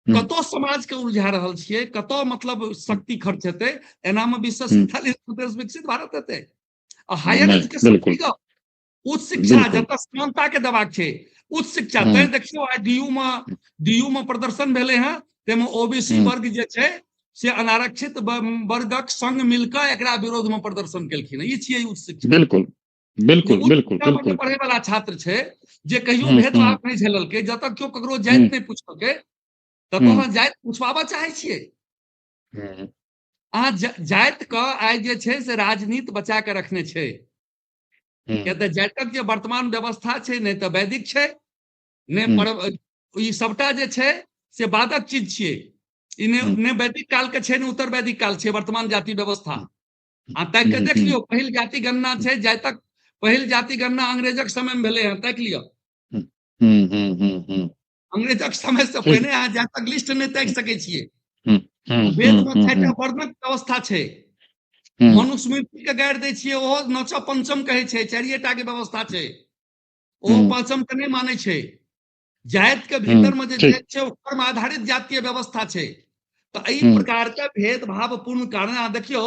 कतौ समाज के उलझा रहल छियै, कतौ मतलब शक्ति खर्च हेतै। एनामे 2047 देश विकसित भारत हेतै। आ हायर एजुकेशन, उच्च शिक्षा जतऽ समानता के देबाक छै, उच्च शिक्षा तैं देखियौ आइ डीयू में प्रदर्शन भेलै हँ, ताहिमे ओबीसी वर्ग जे छै से अनारक्षित वर्गक संग मिलकर एकरा विरोध में प्रदर्शन केलखिन। ई छियै उच्च शिक्षा।
बिल्कुल बिल्कुल बिल्कुल बिल्कुल।
पढ़े वाला छात्र छै जे कहियो भेदभाव नहि झेललकै, जतऽ केओ ककरो जाति नहि पुछलकै, ततऽ अहाँ जाति पुछवाबऽ चाहै छियै। अहाँ जाति के आइ जे छै से राजनीति बचा के रखने छै, किया तऽ जातक जे वर्तमान व्यवस्था छै नहि तऽ वैदिक छै, नहि पर ई सबटा जे छै से बादक चीज छियै। ई नहि वैदिक काल के छै, नहि उत्तर वैदिक काल छै वर्तमान जाति व्यवस्था। आ ताकि के देख लियौ, पहिल जाति गणना छै जातक, पहिल जाति गणना अंग्रेजक समय में भेलै हँ, ताकि लियौ। अंग्रेजक समय से पहिने अहाँ जातक लिस्ट नहि ताकि सकै छियै। वेद में 6टा वर्णक व्यवस्था छै, मनुस्मृति के गारि दै छियै, ओहो नचो पंचम कहै छै, 4 टा के व्यवस्था छै, ओहो पांचम के नहि मानै छै। जाति के भीतर में जे जाति छै ओकर में आधारित जातीय व्यवस्था छै। तऽ एहि प्रकार के भेदभाव पूर्ण कारण अहाँ देखियौ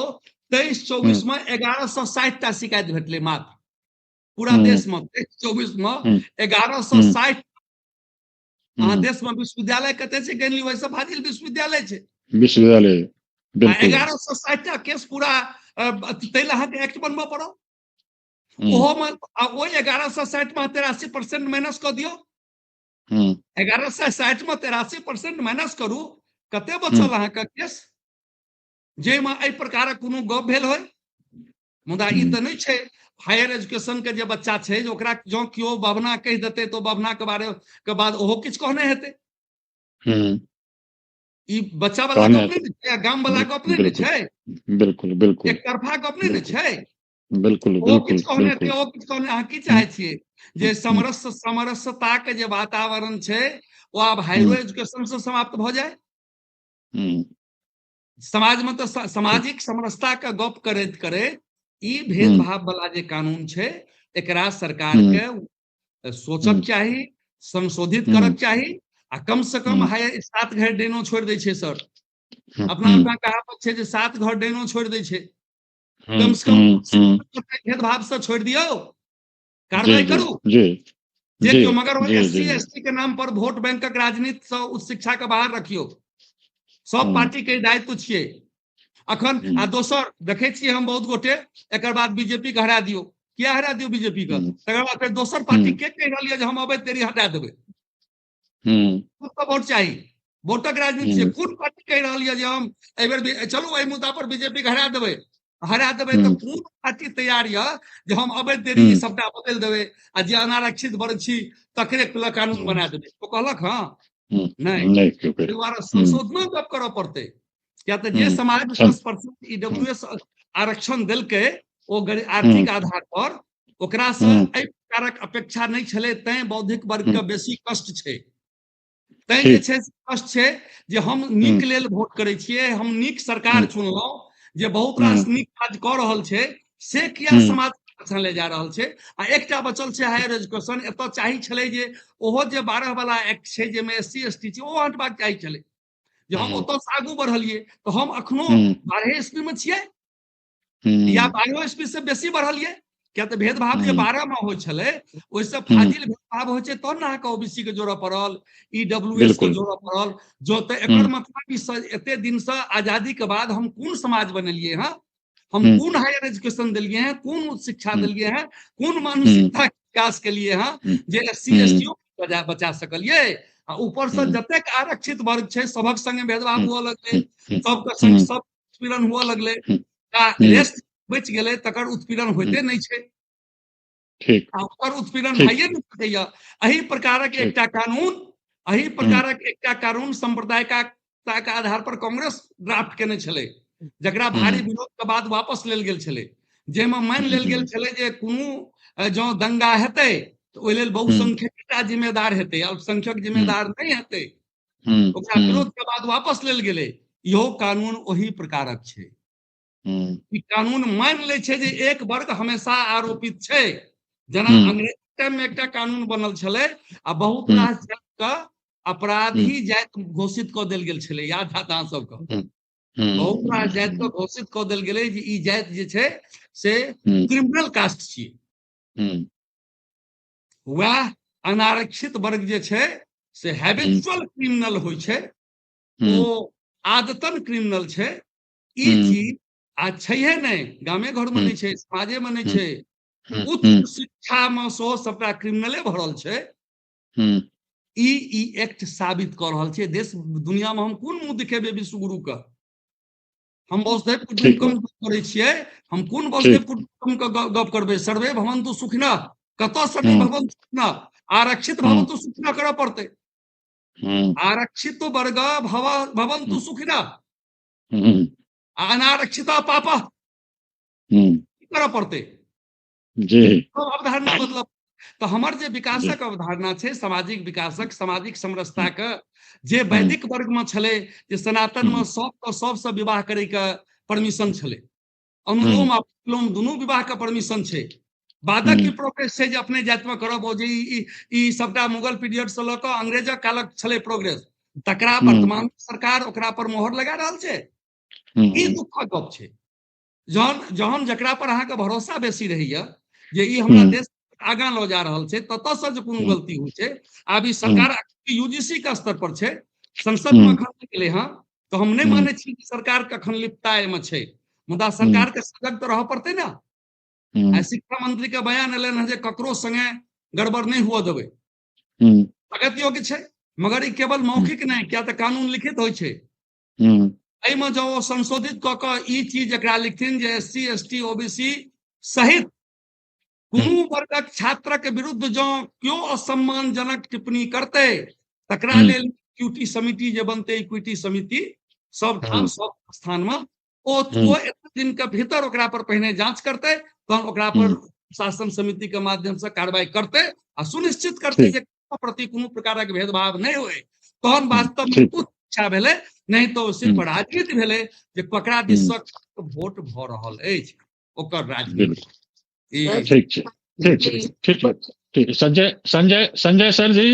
23-24 में 1160 टा शिकायत भेटलै मात्र पूरा देश में। 23-24 में 1160। अहाँ देश में विश्वविद्यालय कते छै गनि लियौ, ओहिसँ फाजिल विश्वविद्यालय छै,
विश्वविद्यालय
1160 टा केस पूरा, ताहि लए अहाँके एक्ट बनबऽ पड़ल। ओहोमे ओहि 1160 में 83% माइनस कऽ दियौ, 1160 में 83% माइनस करू, कते बचल अहाँके केस जाहिमे एहि प्रकारक कोनो गप भेल होय। मुदा ई तऽ नहि छै, हायर एजुकेशन के जे बच्चा छै जे ओकरा जँ केओ बभना कहि देतै तऽ बभना के बारे के बाद ओहो किछु कहने हेतै। ई बच्चा वाला गप नहि छै, गाम वाला गप नहि छै,
बिल्कुल बिल्कुल
एक तरफा गप नहि छै।
बिल्कुल
ओ किछु कहने हेतै, ओ किछु कहने। अहाँ की चाहै छियै जे समरसता के जे वातावरण छै ओ आब हायर एजुकेशन से समाप्त भऽ जाय? समाज में तऽ सामाजिक समरसता के गप करैत करैत ई भेदभाव वाला जे कानून छै एकरा सरकार के सोचक चाही, संशोधित करक चाही। आ कम से कम हायर 7 घर डेनो छोड़ि दै छै सर, अपना अपना कहावत छै जे 7 घर डेनो छोड़ि दै छै, कम से कम भेदभाव से छोड़ि दियौ, कार्रवाई करू जे केओ, मगर एससी एसटी के नाम पर वोट बैंकक राजनीति से उच्च शिक्षा के बाहर रखियौ। सब पार्टी के दायित्व छियै अखन। आ दोसर देखै छियै हम बहुत गोटे एकर बाद बीजेपी के हरा दियौ, किया हरा दियौ बीजेपी के? तकर बाद फेर दोसर पार्टी के कहि रहल यऽ जे हम अबैत देरी हटा देबै, सबके वोट चाही, वोटक राजनीति छै। कोन पार्टी कहि रहल यऽ जे हम एहिबेर चलू एहि मुद्दा पर बीजेपी के हरा देबै, हरा देबै, तऽ कोन पार्टी तैयार यऽ जे हम अबैत देरी सबटा बदलि देबै आ जे अनारक्षित वर्ग छी तकरे कानून बना देबै? ओ कहलक हँ नहि, दुआरे संशोधनो गप करऽ पड़तै, किया तऽ जे समाज 10% ईडब्ल्यूएस आरक्षण देलकै ओ आर्थिक आधार पर, ओकरा से एहि प्रकारक अपेक्षा नहि छलै, तैं बौद्धिक वर्ग के बेसी कष्ट छै। तैं जे छै कष्ट छै जे हम नीक लेल वोट करै छियै, हम नीक सरकार चुनलहुँ जे बहुत रास नीक काज कऽ रहल छै, से किया समाज पाछाँ ले जा रहल छै। आ एकटा बचल छै हायर एजुकेशन, एतऽ चाही छलै जे ओहो जे 12 वाला एक्ट छै जाहिमे एससी एसटी छै ओहो हटबाक चाही छलै, जे हम ओतऽसँ आगू बढ़लियै तऽ हम अखनो 12 ईस्वी में छियै या 12 ईस्वी से बेसी बढ़लियै, किया तऽ भेदभाव जे 12 में होइ छलै ओहिसँ फाजिल भेदभाव होइ छै तहन ने अहाँके ओबीसी के जोड़ऽ पड़ल, ईडब्ल्यूएस के जोड़ऽ पड़ल। जो तऽ एकर मतलब एते दिनसँ आजादी के बाद हम कोन समाज बनेलियै हँ, हम कोन हायर एजुकेशन देलियै हैं, कोन उच्च शिक्षा देलियै हैं, कोन मानसिकता के विकास केलिए हैं जे एससी एसटी बचा सकलियै। आ ऊपर से जतेक आरक्षित वर्ग छै सबक संगे भेदभाव हुअ लगलै, सबके संग सब उत्पीड़न हुअ लगलै, आ रेस्ट बचि गेलै तकर उत्पीड़न होइते नहि छै।
ठीक।
आ ओकर उत्पीड़न भइए नहि सकैया। एहि प्रकारक एकटा कानून, एहि प्रकारक एकटा कानून सांप्रदायिकता के आधार पर कांग्रेस ड्राफ्ट केने छलै, जकरा भारी विरोध के बाद वापस लेल गेल छलै, जाहिमे मानि लेल गेल छलै जे कोनो जँ दंगा हेतै तऽ ओहि लेल बहुसंख्यकता जिम्मेदार हेतै, अल्पसंख्यक जिम्मेदार नहि हेतै। ओकरा विरोध के बाद वापस लेल गेलै। इहो कानून ओही प्रकारक छै। ई कानून मानि लै छै जे एक वर्ग हमेशा आरोपित छै। जेना अंग्रेज टाइम में एकटा कानून बनल छलै आ बहुत रास जाति के अपराधी जाति घोषित कऽ देल गेल छलै। याद हैत अहाँ सबके, बहुत रास जाति के घोषित कऽ देल गेलै जे ई जाति जे छै से क्रिमिनल कास्ट छियै। वएह अनारक्षित वर्ग जे छै से हैबिचुअल क्रिमिनल होइ छै, ओ आदतन क्रिमिनल छै। ई चीज आ छैहे नहि, गामे घरमे नहि छै, समाजेमे नहि छै, उच्च शिक्षामे सेहो सबटा क्रिमिनले भरल छै। ई एक्ट साबित कऽ रहल छै। देश दुनियामे हम कोन मुँह देखेबै विश्वगुरु के? हम वसुधैव कुटुम्बकम करै छियै, हम कोन वसुधैव कुटुम्बकम के गप करबै? सर्वे भवन्तु सुखिनः, कतऽ सर्वे भवन्तु सुखिनः? आरक्षित भवन्तु सुखिनः करऽ पड़तै। आरक्षित वर्ग भवन्तु सुखिनः, अनारक्षित पापः करऽ पड़तै।
जी,
अवधारणा मतलब तऽ हमर जे विकासक अवधारणा छै, सामाजिक विकासक, सामाजिक समरसता के, जे वैदिक वर्ग में छलै, जे सनातन में सबके सबसँ विवाह करे के परमिशन छलै, अनुलोम आ प्रतिलोम दुनू विवाह के परमिशन छै। बादक की प्रोग्रेस छै जे अपने जाति में करब, ओ जे ई सबटा मुगल पीरियड से लऽ कऽ अंग्रेजक कालक छलै प्रोग्रेस, तकरा वर्तमान सरकार ओकरा पर मोहर लगा रहल छै। ई दुखक गप छै। जहन जहन जकरा पर अहाँके भरोसा बेसी रहैया जे ई हमरा देश आगाँ लऽ जा रहल छै, ततऽसँ जे कोनो गलती होइ छै। आब ई सरकार यूजीसी के स्तर पर छै, संसद में अखन नहि गेलै हँ, तऽ हम नहि मानै छी कि सरकार कखन लिप्तता एहिमे छै, मुदा सरकार के सजग तऽ रहऽ पड़तै ने। आ शिक्षा मंत्री के बयान एलनि हँ जे ककरो संगे गड़बड़ नहि हुअ देबै, स्वागत योग्य छै, मगर ई केवल मौखिक नहि, किया तऽ कानून लिखित होइ छै। एहिमे जँ ओ संशोधित कऽ कऽ ई चीज एकरा लिखथिन जे S C, S T, OBC सहित कोनो वर्गक छात्रक विरुद्ध जँ केओ असम्मानजनक टिप्पणी करतै, तकरा लेल इक्विटी समिति जे बनतै, इक्विटी समिति सब ठाम सब स्थान में ओ एतेक दिन के भीतर ओकरा पर पहिने जांच करतै, तहन ओकरा पर शासन समिति के माध्यम से कार्रवाई करतै आ सुनिश्चित करतै जे प्रति कोनो प्रकारक भेदभाव नहि होइ, तहन वास्तव में उच्च शिक्षा भेलै, नहि तऽ सिर्फ राजनीति भेलै जे ककरा दिस से वोट भऽ रहल अछि ओकर राजनीति।
ठीक छै, ठीक छै, ठीक छै, ठीक। Sanjay Sanjay Sanjay sir ji,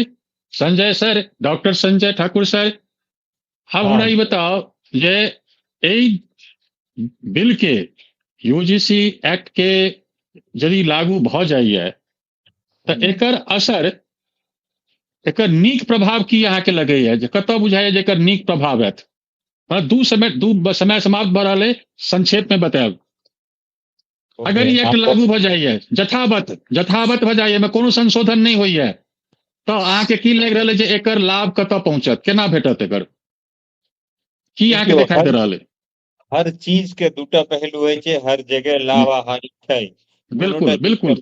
Sanjay sir, doctor Sanjay Thakur sir, आब हमरा ई बताउ जे एहि बिल के यूजीसी एक्ट के यदि लागू भऽ जाइए तऽ एकर असर, एकर नीक प्रभाव की अहाँके लगैया, जे कतऽ बुझाइया जे एकर नीक प्रभाव हैत? दू समय समाप्त भऽ रहल है, संक्षेप में बतायब। अगर ई एक्ट लागू भऽ जाइए, यथावत यथावत भऽ जाइए, कोनो संशोधन नहि होइए, तऽ अहाँके की लागि रहल है जे एकर लाभ कतऽ पहुँचत, केना भेटत, एकर की अहाँके देखाई दे रहल है?
हर चीज के दूटा पहलू होइ छै, हर जगह लाभ आ हानि छै।
बिल्कुल बिल्कुल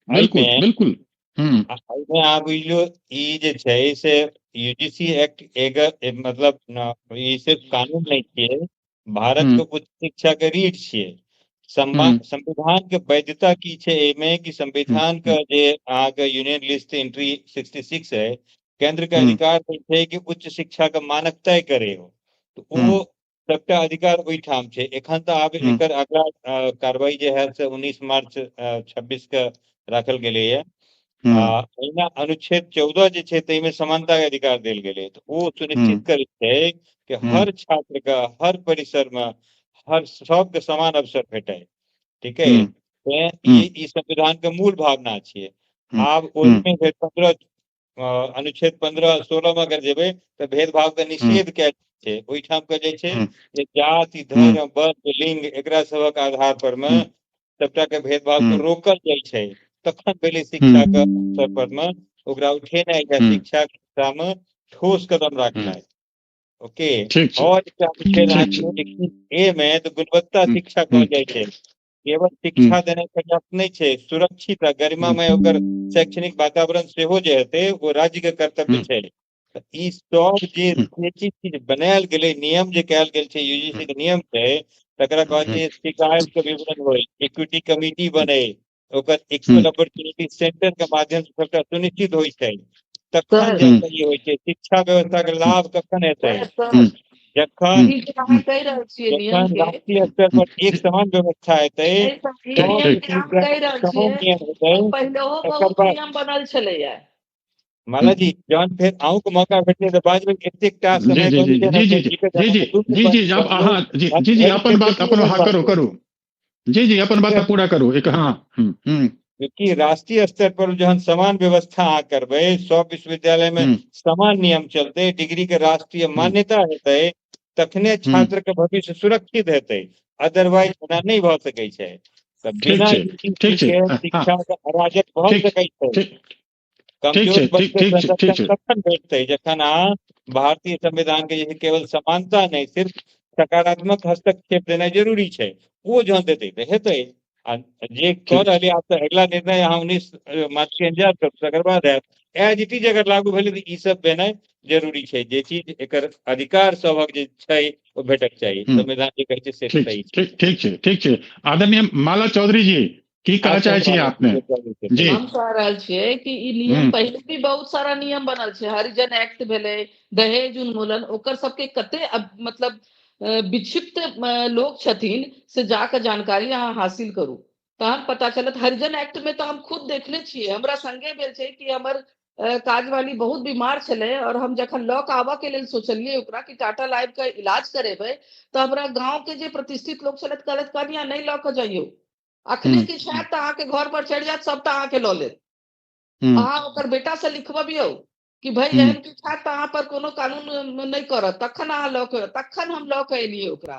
बिल्कुल बिल्कुल।
एहिमे अहाँ बुझलियौ ई जे छै से यूजीसी एक्ट एक मतलब ई सिर्फ कानून नहि छियै, भारत के उच्च शिक्षा के रीढ़ छियै। संविधान के वैधता की छै एहिमे कि संविधान के जे अहाँके यूनियन लिस्ट एंट्री 66 है, केंद्र के अधिकार छै कि उच्च शिक्षा के मानक तय करे हो, तऽ ओ सबटा अधिकार ओहिठाम छै। एखन तऽ आब एकर अगला कार्रवाई जे है से 19 मार्च 26 के राखल गेलैया। एहिना अनुच्छेद 14 जे छै ताहिमे समानता के अधिकार देल गेलै, तऽ ओ सुनिश्चित करै छै कि हर छात्र के हर परिसर में हर सबके समान अवसर भेटै। ठीक है, ई संविधान के मूल भावना छियै। आब ओहिमे फेर 15 अनुच्छेद 15 16 में अगर जेबै तऽ भेदभाव के निषेध कयल छै। ओहिठाम के जे छै जे जाति, धर्म, वर्ग, लिंग एकरा सबक आधार पर में सबटा के भेदभाव के रोकल जाइ छै। तखन भेलै शिक्षा के अवसर पर में ओकरा उठेनाइ या शिक्षा के दिशा में ठोस कदम राखनाइ। ओके, और ए में तऽ गुणवत्ता शिक्षा कहल जाइ छै। केवल शिक्षा देनाइ पर्याप्त नहि छै, सुरक्षित आ गरिमामय ओकर शैक्षणिक वातावरण सेहो जे हेतै ओ राज्य के कर्तव्य छै। ई सब जे चीज बनायल गेलै, नियम जे कयल गेल छै, यूजीसी के नियम छै, तकरा कहल छै शिकायत के विवरण होइ, इक्विटी कमिटी बने, ओकर इक्वल अपॉर्चुनिटी सेंटर के माध्यम से सबटा सुनिश्चित होइ छै, तखन जाकऽ ई होइ छै। शिक्षा व्यवस्था के लाभ कखन हेतै? जखन राष्ट्रीय स्तर पर एक समान व्यवस्था हेतै,
नियम बनल छलैया।
माला जी, जहन फेर अहूँ के मौका भेटतै तऽ बाजबै, एतेक टा समय।
जी जी जी जी जी अहाँ जी जी जी अपन बात अपन अहाँ करू करू जी जी अपन बात पूरा करू। एक हाँ
कि राष्ट्रीय स्तर पर जहन समान व्यवस्था अहाँ करबै, सब विश्वविद्यालय में समान नियम चलते, डिग्री के राष्ट्रीय मान्यता हेतै, तखने छात्र के भविष्य सुरक्षित हेतै, अदरवाइज एना नहि भऽ सकै छै। बिना शिक्षा के अराजक भऽ सकै छै। कमजोर वर्ग के संरक्षण तखन भेटतै जखन अहाँ भारतीय संविधान के जे केवल समानता नहि, सिर्फ सकारात्मक हस्तक्षेप देनाइ जरूरी छै, ओ जहन देतै तऽ हेतै। आ जे कऽ रहलियै आब तऽ अगिला निर्णय अहाँ 19 मार्च के इंतजार करू, तकर बाद हैत। एज it is अगर लागू भेलै तऽ ई सब भेनाइ जरूरी छै। जे चीज एकर अधिकार सभक जे छै ओ भेटक चाही, संविधान जे कहै छै से सही
छै। ठीक छै, ठीक छै। आदरणीय माला चौधरी जी, की कहऽ चाहै छी आपने? जी,
हम कह रहल छियै कि ई नियम पहिले भी बहुत सारा नियम बनल छै, हरिजन एक्ट भेलै, दहेज उन्मूलन, ओकर सबके कते मतलब विक्षिप्त लोक छथिन से जाके जानकारी अहाँ हासिल करू तहन पता चलत। हरिजन एक्ट में तऽ हम खुद देखने छियै, हमरा संगे भेल छै कि हमर काजवाली बहुत बीमार छलै और हम जखन लऽ कऽ आबऽ के लेल सोचलियै ओकरा कि टाटा लाइव के इलाज करेबै, तऽ हमरा गाँव के जे प्रतिष्ठित लोक छलथि कहलथि कनिया नहि लऽ कऽ जइयौ, अखने किछु हैत तऽ अहाँके घर पर चढ़ि जायत, सबटा अहाँके लऽ लेत। अहाँ ओकर बेटा से लिखबबियौ कि भाई एहन किछु हैत तऽ अहाँ पर कोनो कानून नहि करत, तखन अहाँ लऽ के, तखन हम लऽ के एलियै ओकरा।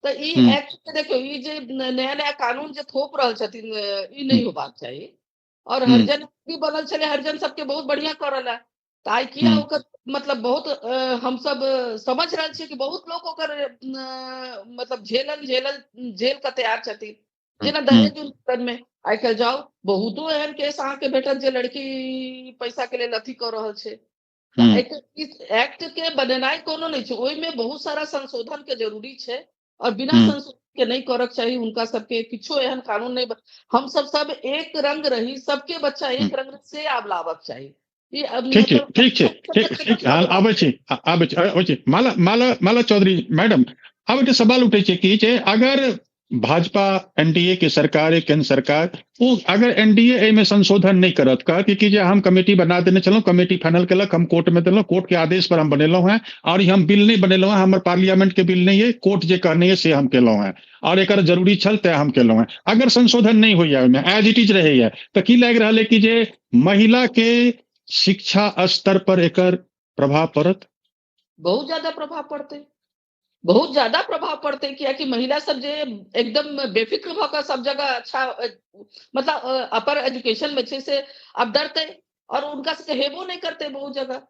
तऽ ई एक्ट के देखियौ, ई जे नया नया कानून जे थोप रहल छथिन ई नहि होबाक चाही। और हरिजन भी बनल छलै, हरिजन सबके बहुत बढ़िया करल है, तऽ आइ किया ओकर मतलब बहुत हमसब समझ रहल छियै कि बहुत लोक ओकर मतलब झेलल झेलल झेल कऽ तैयार छथिन। जेना दहेज उन्मूलन में आइ काल्हि जाउ बहुतो एहन केस अहाँके भेटत जे लड़की पैसा के लेल अथी कऽ रहल छै। एक्ट के बनेनाइ कोनो नहि छै, ओहिमे बहुत सारा संशोधन के जरूरी छै और बिना संशोधन के नहि करक चाही। हुनका सबके किछो एहन कानून नहि, हम सब सब एक रंग रही, सबके बच्चा एक रंग से आब लाबक चाही।
ठीक छै, ठीक छै, ठीक ठीक। आबै छी, आबै छी, आबै छी। माला माला माला चौधरी मैडम, आब एकटा सवाल उठै छै कि जे अगर भाजपा एनडीए के सरकार, केंद्र सरकार, ओ अगर एनडीए एहिमे संशोधन नहि करत, कहत कि जे हम कमेटी बना देने छलहुँ, कमेटी फाइनल केलक, हम कोर्ट में देलहुँ, कोर्ट के आदेश पर हम बनेलहुँ हैं और हम बिल नहि बनेलहुँ हैं, हमर पार्लियामेंट के बिल नहीं है, कोर्ट जे कहने है से हम केलहुँ हैं और एकर जरूरी छल तैं हम केलहुँ हैं। अगर संशोधन नहीं होइए ओहिमे, एज it is रहैए, तऽ की लागि रहल है कि जे महिला के शिक्षा स्तर पर एकर प्रभाव पड़त?
बहुत ज्यादा प्रभाव पड़तै, बहुत ज्यादा प्रभाव पड़तै, कियाकि महिला सब जे एकदम बेफिक्र भऽ कऽ सब जगह अच्छा मतलब अपर एजुकेशन में छै से आब डरतै और उनका सबके हेबो नहि करतै बहुत जगह।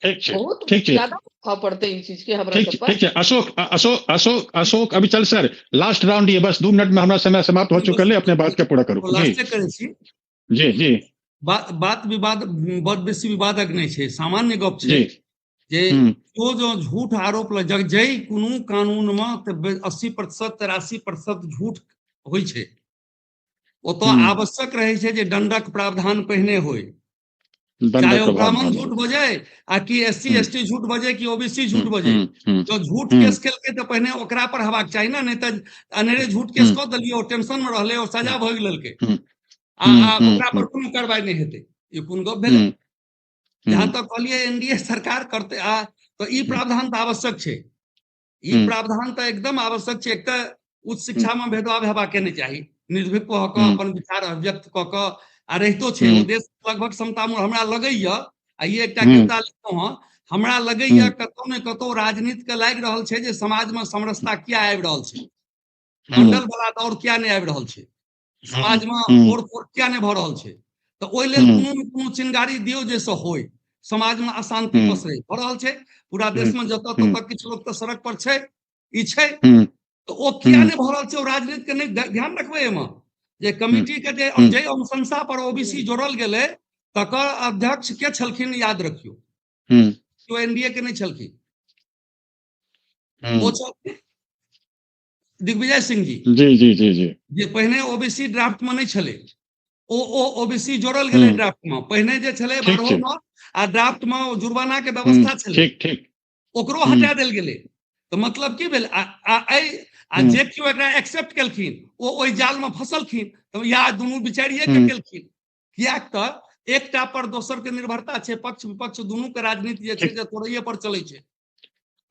ठीक छै,
बहुत
ठीक छै,
ज्यादा प्रभाव पड़तै ई चीज के हमरा
ठीक
सब पर।
ठीक छै। Ashok Ashok Ashok Ashok Avichal sir, last round ये बस 2 मिनट में हमरा समय समाप्त हो चुकल है, अपने बात के पूरा करू। जी
करै छी।
जी जी।
बात विवाद बड बेसी विवादक नहि छै, सामान्य गप छै जे ओ जो झूठ आरोप जै कोनो कानून में तऽ 80% 83% झूठ होइ छै, ओतऽ आवश्यक रहै छै जे दंडक प्रावधान पहिने होइ, चाहे ओ ब्राह्मण झूठ बजै आ कि एस सी एस टी झूठ बजै कि ओबीसी झूठ बजै, जो झूठ केस केलकै तऽ पहिने ओकरा पर हेबाक चाही ने, नहि तऽ अनेरे झूठ केस कऽ देलियै, ओ टेंशन मे रहलै, ओ सजा भोगि लेलकै आ ओकरा पर कोनो कार्रवाई नहि हेतै, ई कोन गप भेलै? जहाँ तक कहलियै एनडीए सरकार करतै आ तऽ ई प्रावधान तऽ आवश्यक छै, ई प्रावधान तऽ एकदम आवश्यक छै। एक तऽ उच्च शिक्षा मे भेदभाव हेबाके नहि चाही, निर्भीक भऽ कऽ अपन विचार अभिव्यक्त कऽ कऽ आ रहितो छै ओ देश लगभग समता। हमरा लगैया आ ई एकटा कविता लिखलहुँ हँ, हमरा लगैया कतौ ने कतौ राजनीति के लागि रहल छै जे समाज मे समरसता किया आबि रहल छै, मंडल वाला दौर किया नहि आबि रहल छै, समाज मे तोड़ फोड़ किया नहि भऽ रहल छै, तऽ ओहि लेल कोनो ने कोनो चिनगारी दियौ जाहिसँ होय। समाज में अशांति पसरे भऽ रहल छै पूरा देश में, जतऽ ततऽ किछु लोक तऽ सड़क पर छै, ई छै। तऽ ओ किया नहि भऽ रहल छै? ओ राजनीति के नहि ध्यान रखबै एहिमे जे कमिटी के जे जाहि अनुशंसा पर ओबीसी जोड़ल गेलै तकर अध्यक्ष के छलखिन, याद रखियौ, ओ एनडीए के नहि छलखिन, ओ छलखिन दिग्विजय सिंह जी।
जी जी जी जी
जे पहिने ओबीसी ड्राफ्ट में नहि छलै, ओ ओबीसी जोड़ल गेलै ड्राफ्ट में। पहिने जे छलै 12 में आ ड्राफ्ट में जुर्माना के व्यवस्था छलै,
ठीक ठीक,
ओकरो हटा देल गेलै। तऽ मतलब की भेल? आ जे केओ एकरा एक्सेप्ट केलखिन ओ ओहि जाल में फसलखिन, तऽ या दुनू विचारिए के केलखिन, कियाक तऽ एकटा पर दोसर के निर्भरता छै, पक्ष विपक्ष दुनू के राजनीति जे छै तोड़ैये पर चलै छै।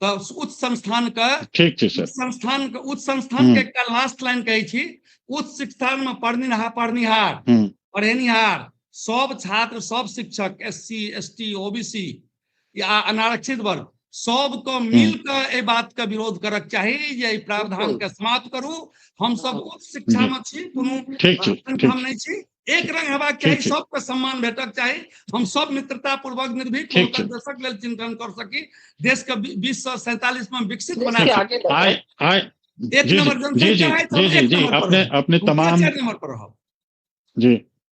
तऽ उच्च संस्थान के,
ठीक छै सर,
संस्थान के, उच्च संस्थान के एकटा लास्ट लाइन कहै छी, उच्च संस्थान में पढ़निहार पढ़ेनिहार सब छात्र, सब शिक्षक, एससी एसटी ओबीसी या अनारक्षित वर्ग सबके मिल के एहि बात के विरोध करक चाही जे एहि प्रावधान के समाप्त करू। हम सब उच्च शिक्षा में छी, कोनो संस्थान नहि छी, एक रंग हेबाक चाही, सबके सम्मान भेटक चाही, हम सब मित्रता पूर्वक निर्भीक होकर देशक लेल चिंतन कर सकी, देश के 2047 में विकसित बना सकी। एक नंबर जनसंख्या है तो
जी जी अपने अपने तमाम
नंबर पर रहब।
जी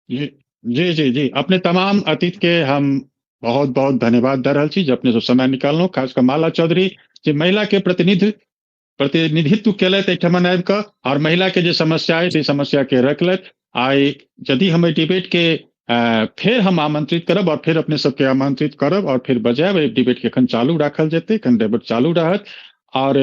जी जी जी जी अपने तमाम अतीत के हम बहुत बहुत धन्यवाद दे रहल छी जे अपने सब समय निकाललहुँ, खास कऽ माला चौधरी जे महिला के प्रतिनिधित्व केलथि एहिठमन आबि कऽ और महिला के जे समस्या है समस्या के रखलथि। आइ यदि हम एहि डिबेट के फेर हम आमंत्रित करब और फेर अपने सबके आमंत्रित करब और फेर बजायब, एहि डिबेट के एखन चालू राखल जेतै, एखन डिबेट चालू रहत। और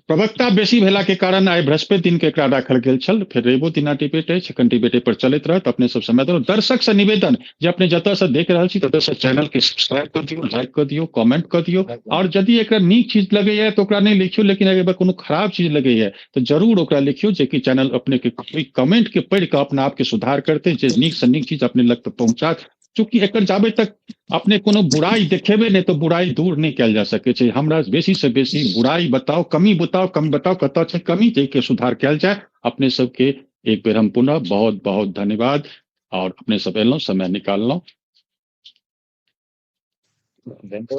प्रवक्ता बेसी भेला के कारण आइ बृहस्पति दिन के एकरा राखल गेल छल, फेर रविओ दिना डिबेट अछि, एखन डिबेट पर चलैत रहत। अपने सब समय देलहुँ। दर्शक से निवेदन जे अपने जतऽ से देख रहल छी ततऽ से चैनल के सब्सक्राइब कर दियौ, लाइक कर दियौ, कमेंट कर दियौ, और यदि एकरा नीक चीज लगैया तऽ ओकरा नहि लिखियौ, लेकिन अगर कोनो खराब चीज लगैया तऽ जरूर ओकरा लिखियौ, जेकि चैनल अपने के कमेंट के पढ़ि कऽ अपना आपके सुधार करतै, जे नीक से नीक चीज अपने लग तक पहुँचात। चूँकि एकर जाबे तक अपने कोनो बुराई देखेबे नहि तऽ बुराई दूर नहि कयल जा सकै छै। हमरा बेसी से बेसी बुराई बताउ, कमी बताउ, कमी बताउ कतऽ छै कमी, जाहिके सुधार कयल जाय। अपने सबके एक बेर हम पुनः बहुत बहुत धन्यवाद, और अपने सब एलहुँ, समय निकाललहुँ।
धन्यवाद।